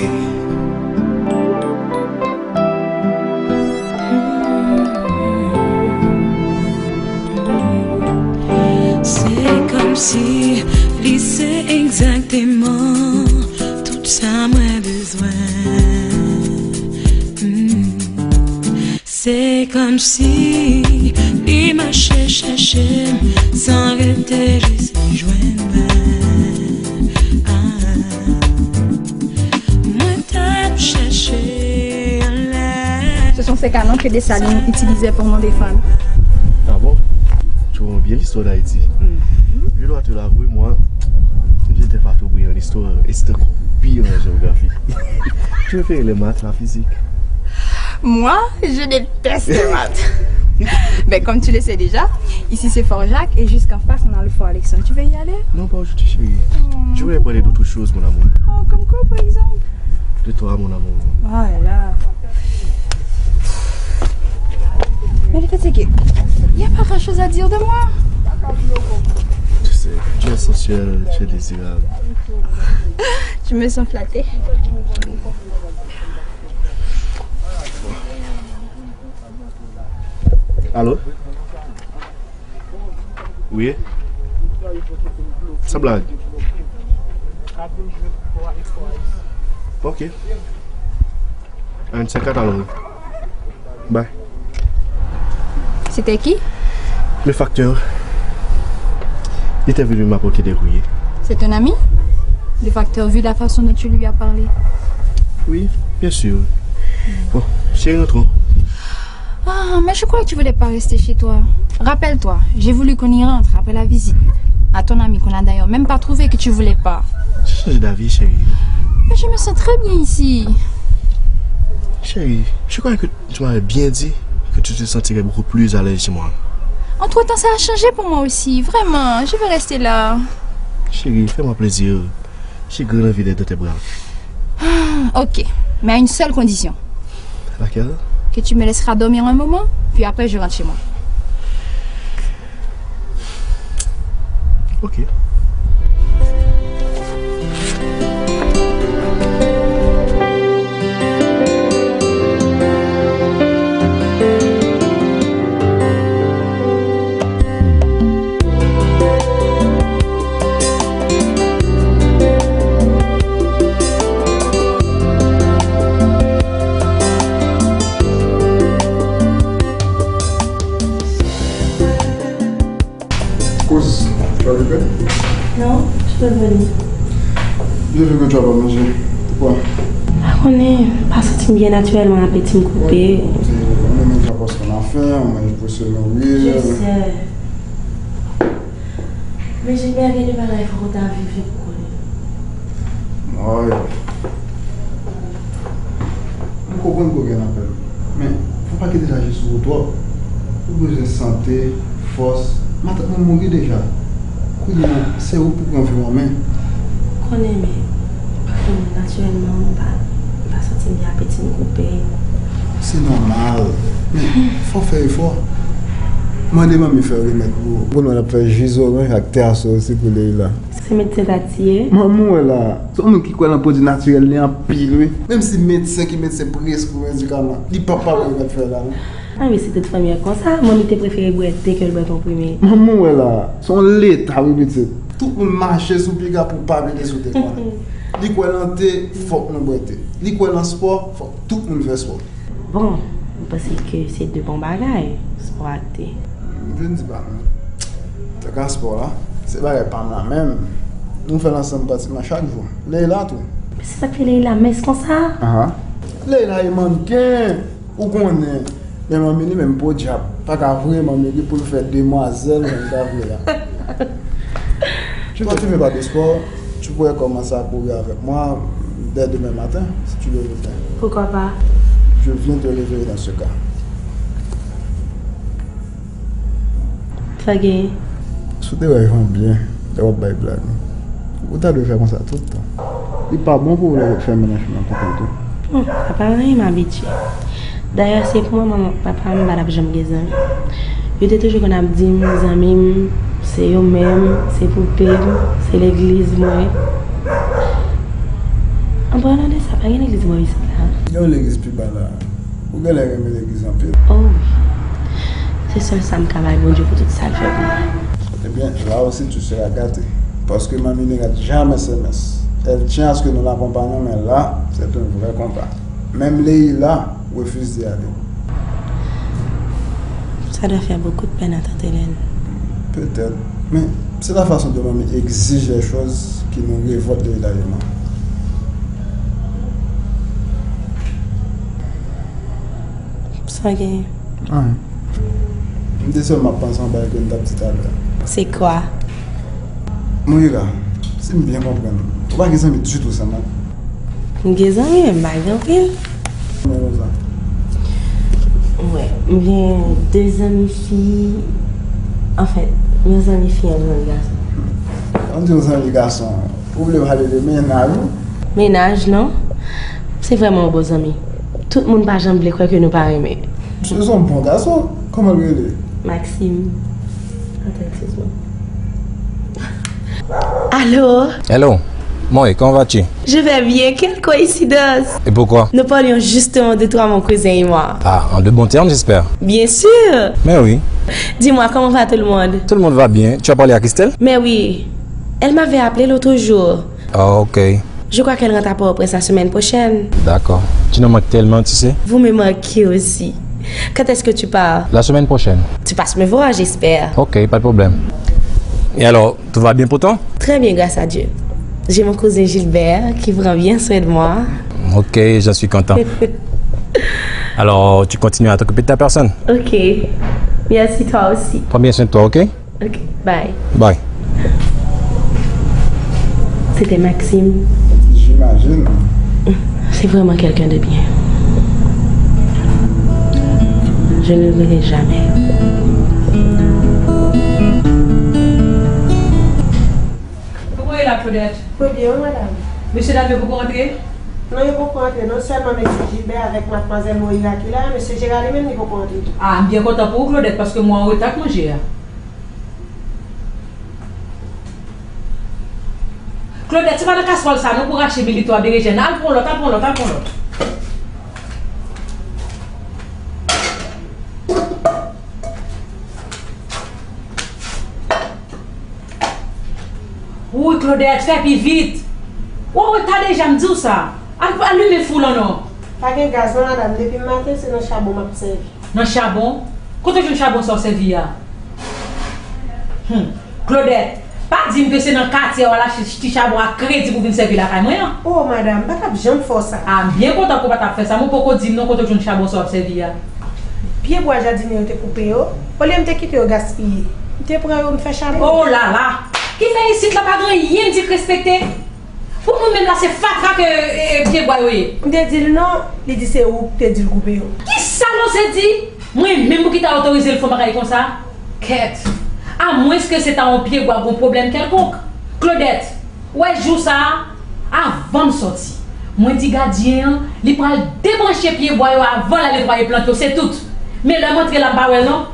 Se kòmsi. Li se egzakteman tout sa mwen bezwen. Mm. Se kòmsi li mache chèche m san rete jis li jwenn mwen. Ah. Mwen t ap chèche anlè. Ce sont ces canons que Dessalines utilisait pour nous défendre. Ah bon? Tu vois bien l'histoire d'Haïti. Mhm. Je dois te l'avouer, moi, je n'étais pas trop brillant en histoire, et c'est encore pire en géographie. Tu préfères les maths, la physique? Moi, je déteste les maths. Ben, comme tu le sais déjà, ici c'est Fort Jacques et jusqu'en face, on a le Fort Alexandre. Tu veux y aller? Non, pas aujourd'hui, chérie. Hmm. Je voulais parler d'autre chose, mon amour. Oh, comme quoi, par exemple? De toi, mon amour. Oh là là. Mais le fait, c'est que il y a pas grand-chose à dire de moi. Tu sais, tu es sensuelle, tu es désirable. Je me sens flattée. Alo? Wi? San blag. Ok. Ann se kat alò. Bay. C'était qui? Le facteur. Il était venu m'apporter des courriers. C'est ton ami? Le facteur, vu la façon dont tu lui as parlé. Oui, bien sûr. Bon, chérie, rentrons. Ah, mais je crois que tu voulais pas rester chez toi. Rappelle-toi, j'ai voulu qu'on y rentre après la visite à ton ami qu'on n'a d'ailleurs même pas trouvé que tu voulais pas. J'ai changé d'avis, chérie. Mais je me sens très bien ici. Chérie, je croyais que tu m'avais bien dit que tu te sentirais beaucoup plus à l'aise chez moi. Entre-temps, ça a changé pour moi aussi. Vraiment, je vais rester là. Chérie, fais-moi plaisir. J'ai grand envie d'être dans tes bras. Ah, ok, mais à une seule condition. Laquelle? Que tu me laisseras dormir un moment, puis après je rentre chez moi. Ok. Kouz, tu vas lever? Non, je peux venir. Je veux que tu vas pas manger. Pourquoi? Pa konnen, pa santi m byen natirèlman, apeti m koupe. Bon, c'est, on mange parce qu'on a faim, on mange pour se nourrir. Je sais. Men Gilbert, gen de bagay fòk ou ta viv li pou konnen. Ay. M konprann ke w gen lapèn. Men, fò w pa kite sa jis sou ou twòp. Ou bezwen sante, fòs. Matant mwen mouri deja. Kounye a, se ou pou pran vi w an men. Konnen, men, pa konnen, natirèlman, m pa, m pa santi m byen, apeti m koupe. Se nòmal. Men, fò w fè efò. Mande manmi fè remèd pou ou. Bon, w ap fè ji zoranj ak te a sou osi pou Leila. Se medsen ta tiye. Manman w la, se yon moun ki kwè nan pwodui natirèl li anpil, wi. Menm si medsen ki medsen preske ou medikaman, li p ap pa wè remèd fè la, non. Ah, men si tout fanmi an konsa, manmi te prefere bwè te ke l bwè konprime. Manman w la, se yon leta, wi, pitit. Tout moun mache sou piga pou pa vini sou te konnen. Li kwè nan te, fòk nou bwè te. Li kwè nan spò, fòk tout moun fè spò. Bon, m panse ke se de bon bagay, spò ak te. Je ne dis pas non. Antouka, spò a, se bagay pa m la menm. Nou fè l ansanm pratiman chak jou. Leila tou. Se sa k fè Leila mens konsa? Aha. Leila e mannken, ou konnen. Men manmi li menm podyab, pa ka vre manmi li pou l fè demwazèl jan l ta vle a. Toi, tu fais pas de sport, tu pourrais commencer à courir avec moi dès demain matin, si tu le veux bien. Pourquoi pas? Je viens te réveiller dans ce cas. Sa gen? Si w te wè jan byen lè w ap bay blag, ou ta dwe fè konsa tout tan. Li pa bon pou ou lè w ap fè mennaj ou nan konprann tou. Bon, sa pa anyen, m abitye. Dayè, se pou mwen, manman, papa m pa t ap janm gen zanmi. Yo te toujou konn ap di m, zanmi m, se yo menm, se poupe m, se legliz mwen. An palan de sa, pa gen legliz bò isit la. Gen yon legliz pi ba la. Ou genlè renmen legliz anpil. Oh wi. Se sèl sa m ka bay Bondye pou tout sa l fè pou mwen. Ebyen, là aussi tu seras gâté. Parce que Mamie ne rate jamais ses messes. Elle tient à ce que nous l'accompagnions, mais là, c'est un vrai combat. Même Leïla refuse d'y aller. Ça doit faire beaucoup de peine à tante Hélène. Peut-être. Mais c'est la façon dont Mamie exige les choses qui nous révolte véritablement. Sa gen. M te sèlman ap panse yon bagay ke m t ap di talè. Se kwa? Moira, si m byen konprann, ou pa gen zanmi ditou, Saman? M gen zanmi, men m pa gen anpil. Kòman konsa? Wè, m gen de zanmi fi. Anfèt, yon zanmi fi, yon zanmi gason. An di yon zanmi gason, ou vle pale de mennaj ou? Mennaj, non. Se vrèman yon bon zanmi. Tout moun pa janm vle kwè ke nou pa renmen. Se yon bon gason. Kòman l rele? Maxime. Attends, excuse-moi. Allô? Hello. Moi, comment vas-tu? Je vais bien, quelle coïncidence! Et pourquoi? Nous parlions justement de toi, mon cousin et moi. Ah, en de bons termes, j'espère. Bien sûr! Mais oui. Dis-moi, comment va tout le monde? Tout le monde va bien. Tu as parlé à Christelle? Mais oui, elle m'avait appelé l'autre jour. Ah, ok. Je crois qu'elle rentre à Port-au-Prince la semaine prochaine. D'accord. Tu nous manques tellement, tu sais. Vous me manquez aussi. Quand est-ce que tu pars? La semaine prochaine. Tu passes me voir, j'espère. Ok, pas de problème. Et alors, tout va bien pour toi? Très bien, grâce à Dieu. J'ai mon cousin Gilbert qui prend bien soin de moi. Ok, j'en suis content. Alors, tu continues à t'occuper de ta personne. Ok. Merci, toi aussi. Prends bien soin de toi, ok? Ok, bye. Bye. C'était Maxime. J'imagine. C'est vraiment quelqu'un de bien. Je ne l'oublierai jamais. Kòman w ye la, Claudette? Mwen byen, wi, madanm. Mesye dam yo poko rantre? Non, yo poko antre, non. Sèlman mesye Gilbert avèk madmwazèl Moira ki la, mesye Gérard li menm li poko antre tou. Ah, m byen kontan pou ou, Claudette, paske mwen an reta ak manje a. Claudette, se pa nan kaswòl sa non pou rache milito a berejèn. Al pran lòt, al pran lòt, al pran lòt. Wouy, Claudette, fè pi vit. Ou an reta deja, m di w sa. Al, al limen fou lan non. Pa gen gaz non, madanm. Depi maten, se nan chabon m ap sèvi. Nan chabon? Kote w jwenn chabon sa w sèvi a? Hum. Claudette, pa di m ke se nan katye a w al achte ti chabon a kredi pou vin sèvi lakay mwen an. Oh, madanm, m pa t ap janm fè w sa. Ah, m byen kontan ke w pa t ap fè sa, men w poko di m non kote w jwenn chabon sa w ap sèvi a. Pye bwa jadinye yo te koupe yo, olye m te kite yo gaspiye, m te pran yo m fè chabon. Oh la la! Ki fè isit la pa gen anyen m di k respekte? Pou moun menm la se fatra ke e, e, pye bwa yo ye. M te di l non, li di se ou k te di l koupe yo. Kisa l oze di? Mwen menm pou ki ta otorize l fè yon bagay konsa? Kèt! Amwenske se ta yon pye bwa gon pwoblèm kèlkonk. Claudette, w wè jou sa a, avan m sòti, mwen di gadyen an li pral debranche pye bwa yo avan l al netwaye plant yo, se tout. Men lè m antre la m pa wè l non.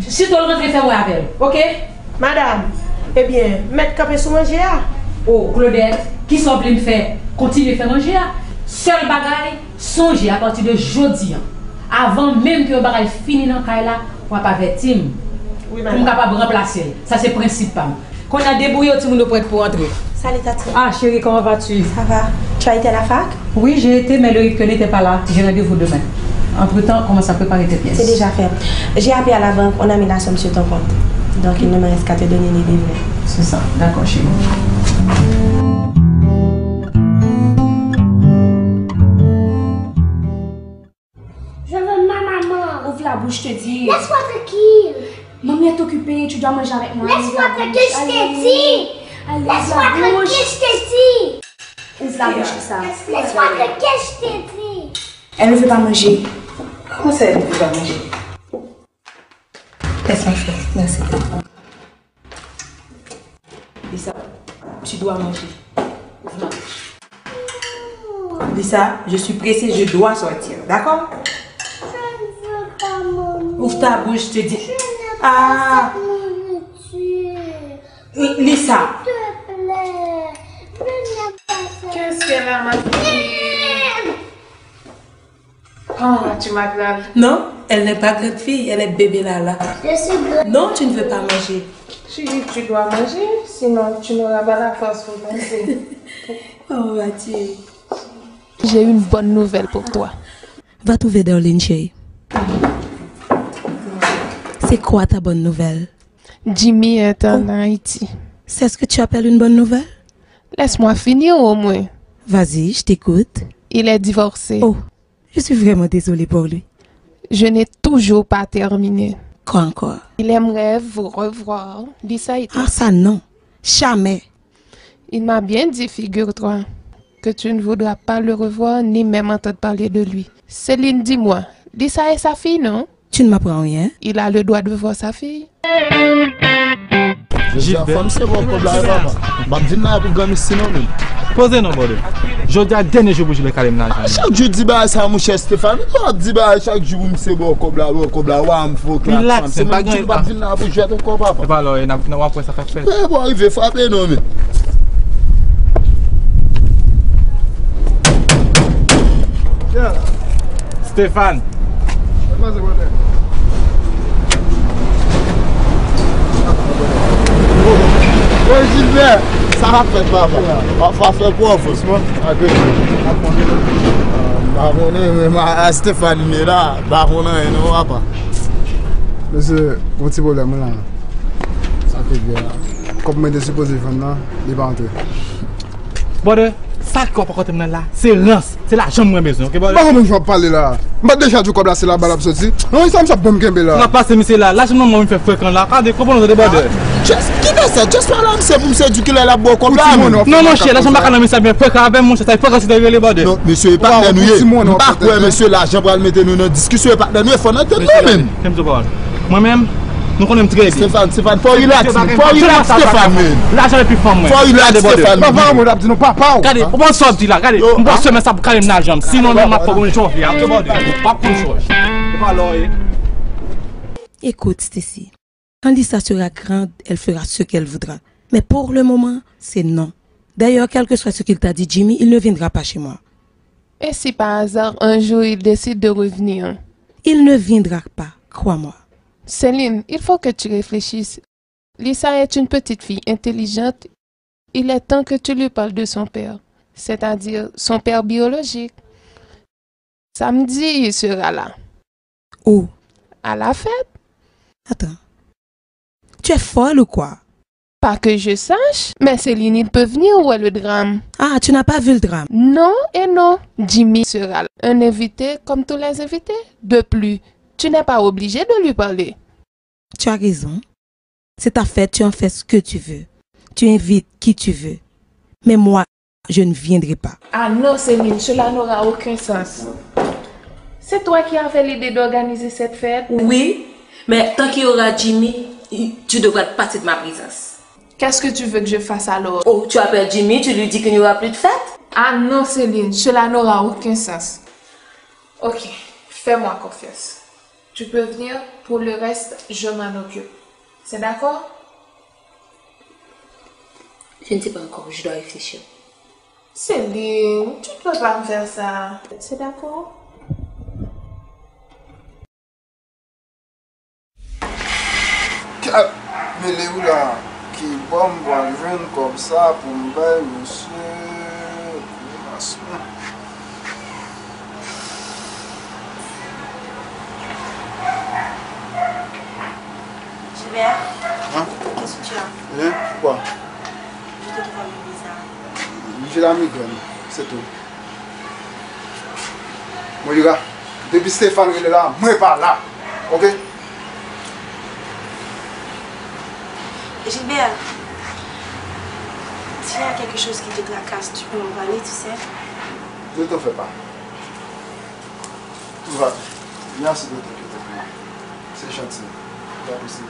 Sito l rantre fè m wè avè l, oke? Madanm, ebyen, mèt kanpe sou manje a. Oh, Claudette, kisa w vle m fè? Kontinye fè manje a? Sèl bagay, sonje apati de jodi an, avan menm ke yon bagay fini nan kay la, w ap avèti m pou m kapab ranplase l. Sa se prensip pa m. Kounye a debouye w, timoun yo prèt pou antre. Salut, Tati. Ah, chérie, comment vas-tu? Ça va? Tu as été à la fac? Oui, j'ai été, mais le rythme n'était pas là. J'ai rendez-vous demain. Entre-temps, commence à préparer tes pièces. C'est déjà fait. J'ai appelé à la banque, on a mis la somme sur ton compte. Donc, il ne me reste qu'à te donner les deux vingt. C'est ça. D'accord, chérie. Je veux ma maman. Ouvre la bouche, je te dis. Laisse-moi tranquille. Maman est occupée, tu dois manger avec moi. Laisse-moi tranquille, je te dis. Laisse-moi tranquille, je te dis. Ouvre la bouche, Lisa. Laisse-moi tranquille, je te dis. Elle ne veut pas manger. Comment ça, elle ne veut pas manger? Laisse-moi faire. Merci. Lisa, tu dois manger. Ouvre ma bouche. Lisa, je suis pressée, je dois sortir, d'accord? Je ne veux pas, maman. Ouvre ta bouche, je te dis. Je n'aime pas cette nourriture. Lisa. S'il te plaît, je n'aime pas cette... Qu'est-ce qu'elle a, ma fille? Comment vas-tu, ma grande? Non, elle n'est pas grande fille, elle est bébé Lala. Je suis grande. Non, tu ne veux pas manger. Chérie, tu dois manger. Sinon, tu n'auras pas la force pour danser. Oh, Mathieu. J'ai une bonne nouvelle pour toi. Va trouver Darlene, chérie. C'est quoi ta bonne nouvelle? Jimmy est en Haïti. C'est ce que tu appelles une bonne nouvelle? Laisse-moi finir au moins. Vas-y, je t'écoute. Il est divorcé. Oh, je suis vraiment désolée pour lui. Je n'ai toujours pas terminé. Quoi encore? Il aimerait vous revoir. Dis ça et toi. Ah, ça non. Jamais. Il m'a bien dit, figure-toi, que tu ne voudras pas le revoir ni même entendre parler de lui. Céline, dis-moi, Lisa est sa fille, non? Tu ne m'apprends rien. Il a le droit de voir sa fille. Jodi a fò m se bò kòb la wi papa. M ap vin la pou granmesi non menm. Poze non, brother. Jodi a dènye jou pou jile kale m lajan. Chak jou di bagay sa monchè Stéphane. M pa ap di bagay chak jou pou m se bò kòb la, bò kòb la, wa m fè w klak. Relax, Se pa menm gen jou m ap vin la pou jwèt ankò papa. Epa lò, e n ap nan w ap wè sa k ap fèt. Frè bò rive frape non men. Stéphane. Woy Jilbè, sa k ap fèt papa? W ap fè pwòf. Doucement. M pa konnen men a Stéphane li la. M pa konnen anyen non papa. Mesye, gon ti pwoblèm wi la. Sa te byen la. Kòb mwen te sipoze jwenn nan, li pa antre. Brother, sa ki w ap rakonte m nan la, se rans. Se lajan m mwen bezwen, oke brother? M pa konprann jan w ap pale la. M pa t deja di w kòb la se laba l ap soti? Nan sa misye ap ban m kenbe la. N ap pase misye la. Lajan m nan men w m fè frekan la. Gade, konprann ou tande brother? Just, ki fè sa? Just pale a misye pou misye di kilè l ap bò kòb la menm. Non monchè, lajan m pa ka nan men sa byen frekan avè m monchè, sa e frekan si te rele brother. Non, mesye e patnè nou ye. M pa kwè mesye lajan pral mete nou nan diskisyon, e patnè nou ye, fò n antann nou menm. Fè m di w pawòl. Mwen menm, nou konnen m trè byen. Stéphane, Stéphane, fò w relax, fò w relax Stéphane menm. Lajan epi fanm mwen. Fò w relax Stéphane menm. Papa mwen ap di nou papa w. Gade, ou konn sa w ap di la, gade. M pral sèmen sa pou kale m nan janm. Sinon, non, m ap fè w konn jan w fè a. Oke, brother. W ap konn jan w fè. E pa lò w ye. Écoute, Stacy, quand Lisa sera grande, elle fera ce qu'elle voudra. Mais pour le moment, c'est non. D'ailleurs, quel que soit ce qu'il t'a dit, Jimmy, il ne viendra pas chez moi. Et si par hasard, un jour, il décide de revenir? Il ne viendra pas, crois-moi. Céline, il faut que tu réfléchisses. Lisa est une petite fille intelligente. Il est temps que tu lui parles de son père, c'est-à-dire son père biologique. Samedi, il sera là. Où? À la fête. Attends. Tu es folle ou quoi? Pas que je sache, mais Céline, il peut venir, où est le drame? Ah, tu n'as pas vu le drame? Non et non. Jimmy sera là. Un invité comme tous les invités. De plus, tu n'es pas obligé de lui parler. Tu as raison. C'est ta fête, tu en fais ce que tu veux. Tu invites qui tu veux. Mais moi, je ne viendrai pas. Ah non, Céline, cela n'aura aucun sens. C'est toi qui avais l'idée d'organiser cette fête? Oui, mais tant qu'il y aura Jimmy, tu devras être partie de ma présence. Qu'est-ce que tu veux que je fasse alors? Oh, tu appelles Jimmy, tu lui dis qu'il n'y aura plus de fête? Ah non, Céline, cela n'aura aucun sens. Ok, fais-moi confiance. Tu peux venir, pour le reste, je m'en occupe. C'est d'accord? Je ne sais pas encore, je dois réfléchir. Céline, tu ne peux pas me faire ça. C'est d'accord? K ap mele w la. Ki bò m pral jwenn kòb sa pou m bay mesye Lemas mwen? Gilbert, qu'est-ce que tu as? Rien, pourquoi? Je te trouve un peu bizarre. J'ai la migraine, c'est tout. Moira, depi Stéphane rele la, mwen pa la. Ok? Gilbert, s'il y a quelque chose qui te tracasse, tu peux m'en parler, tu sais. Ne t'en fais pas. Tout va bien. Merci de t'inquiéter pour moi. C'est gentil. Pas possible.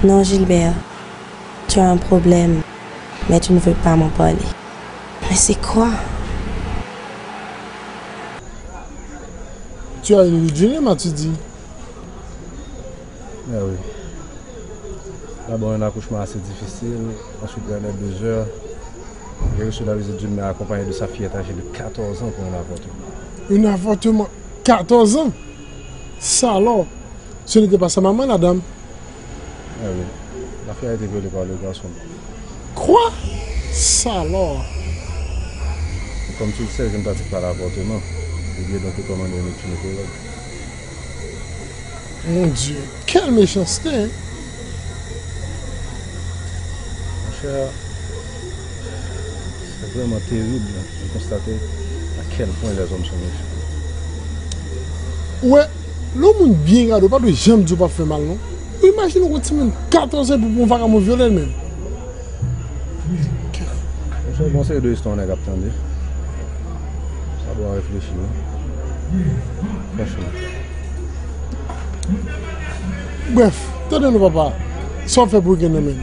Non, Gilbert, tu as un problème, mais tu ne veux pas m'en parler. Mais c'est quoi? Tu as une idée, m'as-tu dit? Ben oui. D'abord, un accouchement assez difficile, ensuite un aide de douleur. J'ai reçu la visite d'une mère accompagnée de sa fillette âgée de quatorze ans pour un avortement. Un avortement? Quatorze ans? Salop! Ce n'était pas sa maman, la dame. Ah oui. La fille a été violée par le garçon. Quoi? Salò. Et comme tu le sais, je ne pratique pas l'avortement. Oubliez donc comment on est gynécologue. Mon Dieu, quelle méchanceté, hein? Mon cher, c'est vraiment terrible de constater à quel point les hommes sont méchants. Ou wè, lè yon moun byen gade w, pa dwe janm di w p ap fè mal, non. Ou imajine w gon timoun katòz an epi pou yon vagabon vyole l menm. Bon, se yon bon seri de istwa nèg ap tande. Sa bon reflechi, wi. Franchman. Brèf, tande non papa, sa w ap fè pou wikenn nan menm?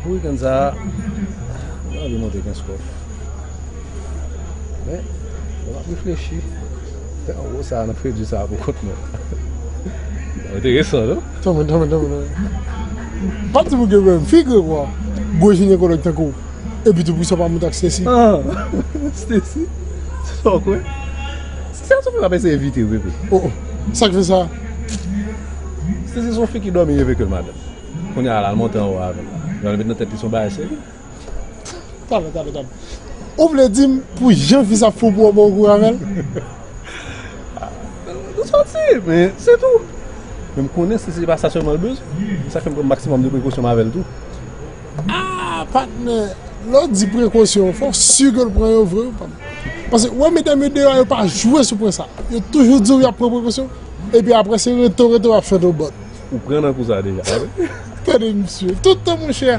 Pou wikenn sa a, mwen anvi monte Kenskòf. Men, lè m ap reflechi, fè anwo sa a nan kredi sa a pou kont mwen. Enteresan, non? Tanmen, tanmen, tanmen, tanmen. Pa di pou gen menm, figi w, gwo jinekològ tankou w. Epi tou pou sa pa monte ak Stacy. Ah, Stacy? Se sa w kwè? Stacy a tou fè m ap eseye evite w, pepe. Oh, oh. Sa k fè sa? Stacy se yon fi ki dòmi reve ke l madanm. Kounye a la, l monte anwo avè m. Jan l met nan tèt li se yon bagay serye. Talè, talè, talè. Ou vle di m pou jan fi sa fou pou w ap kouri avè l? Nou sòti, men se tou. Men m konnen si se pa sa sèlman l bezwen. Sa fè m pran maksimòm de prekosyon m avè l tou. Ah, patnè, lè w di prekosyon, fò w si ke l pran yo vre, wi, pa m. Paske, w wè medam yo deyò a, yo pa jwe sou pwen sa. Yo toujou di w y ap pran prekosyon. Epi apre, se reto, reto, y ap chante w bòt. Ou pran nan kou sa a deja, wi. Tande misye. Tout tan, monchè.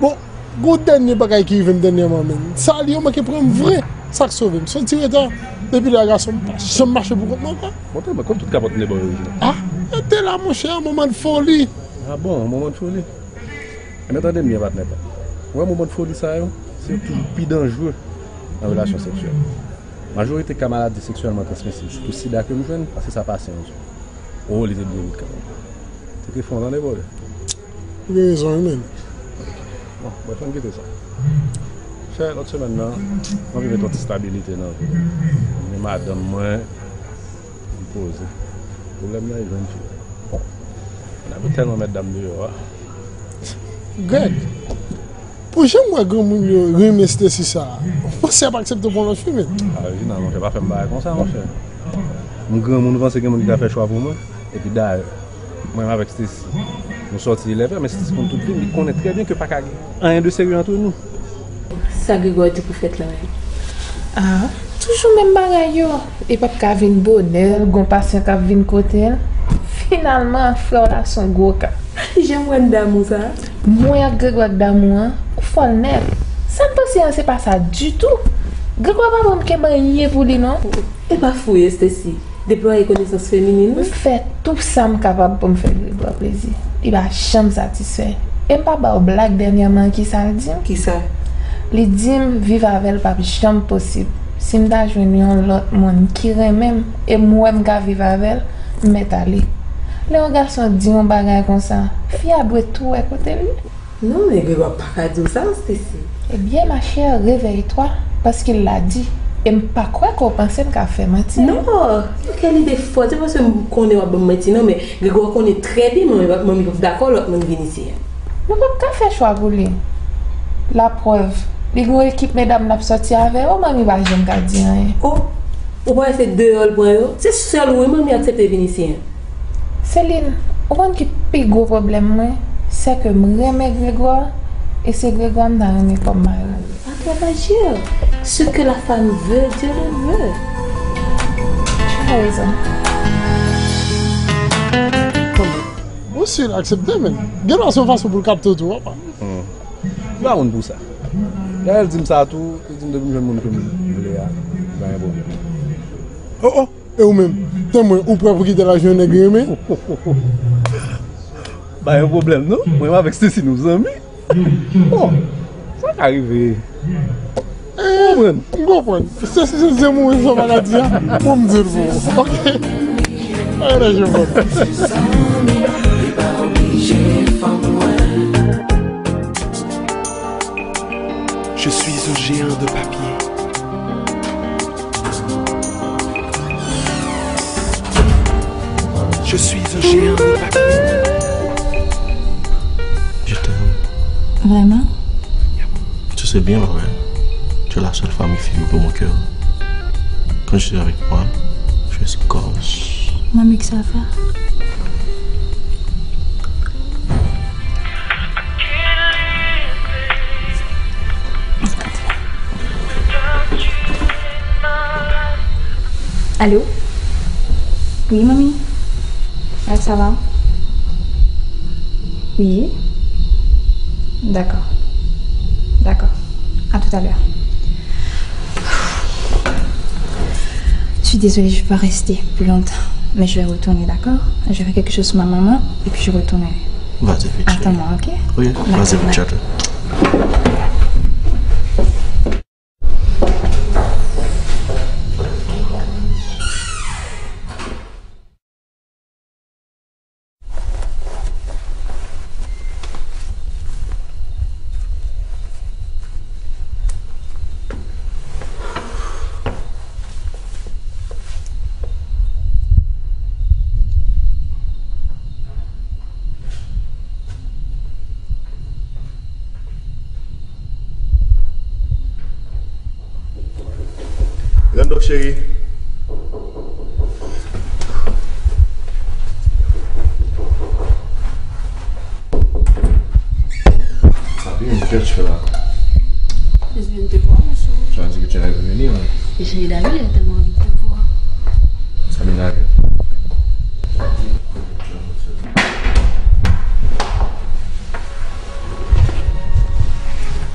Bon, gon dènye bagay ki rive m dènyèman menm. Sa li yo manke pran m vre. Sa k sove m. Se yon ti reta. Depi lè a gason m pa janm mache pou kont mwen ankò. Bon, tèlman, kòm tout kapòt m te ba w yo, Reginald. Ah, yo te la, monchè, an moman de foli. Ah bon, an moman de foli? Ebyen, tande m byen, patnè pa. Ou wè moman de foli sa yo, se yo ki toujou pi danjere nan relasyon seksyèl. Majorite ka maladi seksyèlman transmisib, sitou sida ke m jwenn, paske sa pase yon jou. Oh, li te byen vit kanmenm. Te ke fon, tande, brother. Ou gen rezon, wi, men. Bon, bref, ann kite sa. Chè, lòt semèn nan, m anvi met yon ti stabilite nan vi m. Men madanm mwen, li poze. Pwoblèm nan, e jwenn fi. Bon, n ap tèlman mèt dam deyò a. Greg, pou jan m wè granmoun yo renmen Stacy sa a, ou panse y ap aksepte w pou yon lòt fi, men? Ah, Reginald, monchè, pa fè m bagay konsa, monchè. M granmoun, ou panse gen moun ki ka fè chwa pou mwen? Epi dayè, mwen menm avèk Stacy, nou sòti elève, men Stacy konn tout vi m, li konnen trè byen ke pa ka gen anyen de serye ant nou. Sa Gregor di pou fèt la menm? Ah, toujou menm bagay yo. Li p ap ka vin bonè, l gon pasyan k ap vin kote l. Finalman, frè w la se yon gwo ka. Jan m wè n damou sa. Mwen ak Gregor k damou an, ou fòl nèt. Sa n panse an se pa sa ditou. Gregor pa ban m kenbe anyen pou li non. E pa fou ye, Stacy. Deplwaye konesans feminin ou. M fè tou sa m kapab pou m fè Gregor plezi. Li pa janm satisfè. E m pa ba w blag dènyèman, kisa l di m? Kisa? Li di m viv avè l p ap janm posib. Si m ta jwenn yon lòt moun ki renmen m e m wè m ka viv avè l, m mèt ale. Lè yon gason di yon bagay konsa, fi a dwe tou wè kote l ye. Non, men Gregor pa ka di w sa, Stacy. Ebyen, ma chère, réveille-toi, paske l la di. E m pa kwè ke w panse m ka fè manti, non. Non, ok, lide fò, se paske m konnen w ap ban m manti, non, men Gregor konnen trè byen manmi, manmi p ap dakò lòt moun vin isi a. Nou p ap ka fè chwa pou li. Laprèv, li gen yon ekip medam l ap sòti avè yo, manmi pa janm ka di anyen. Oh, ou panse se deyò l pran yo? Se sèl ou wi manmi aksepte vin isi a. Céline, ou konn ki pi gwo pwoblèm mwen? Sè ke m renmen Gregor, e se Gregor m ta renmen kòm mari. À toi d'agir. Ce que la femme veut, Dieu le veut. Tu as raison. Bon, si l aksepte, men gen lwa se yon fason pou l kapte w tou, apa. Hmm. Li pa moun pou sa. Dayè, l di m sa tou, li di m depi m jwenn moun ke m vle a, li pa gen pwoblèm. Oh, oh! E ou menm, tanmen, ou prè pou kite l al jwenn nèg li renmen? Pa gen pwoblèm, non. Mwen menm avèk Stacy, nou zanmi. Bon, sa ka rive. Ou konprann? M konprann. Stacy se zen mwen, sa maladi a. Bon, m di l pou ou. Ok. Ay, la, je vois. Je suis un géant de papier. Je suis un géant de la cuisine. Je t'aime. Vraiment? Tu sais bien, ma belle. Tu es la seule femme qui figure dans mon cœur. Quand tu es avec moi, je suis comme... Mami, ki sa fè? Alo? Wi, manmi. Sa va? Wi. D'accord. D'accord. À tout à l'heure. Je suis désolée, je vais pas rester plus longtemps, mais je vais retourner, d'accord? Je vais faire quelque chose sur ma maman et puis je retournerai. Vas-y, vite, chérie. Attends-moi, ok? Oui, vas-y, d'accord, vite, bye. Chat. Rando, cheri. Papi, men, qu'est-ce que tu fais là? Je viens de te voir, mon chéri. Tu m'as dit que tu allais revenir, hein? J'ai d'ailleurs tellement envie de te voir. Samina,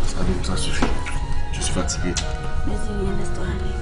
Sabine, ça suffit. Je suis fatigué. Vas-y, viens, laisse-toi aller.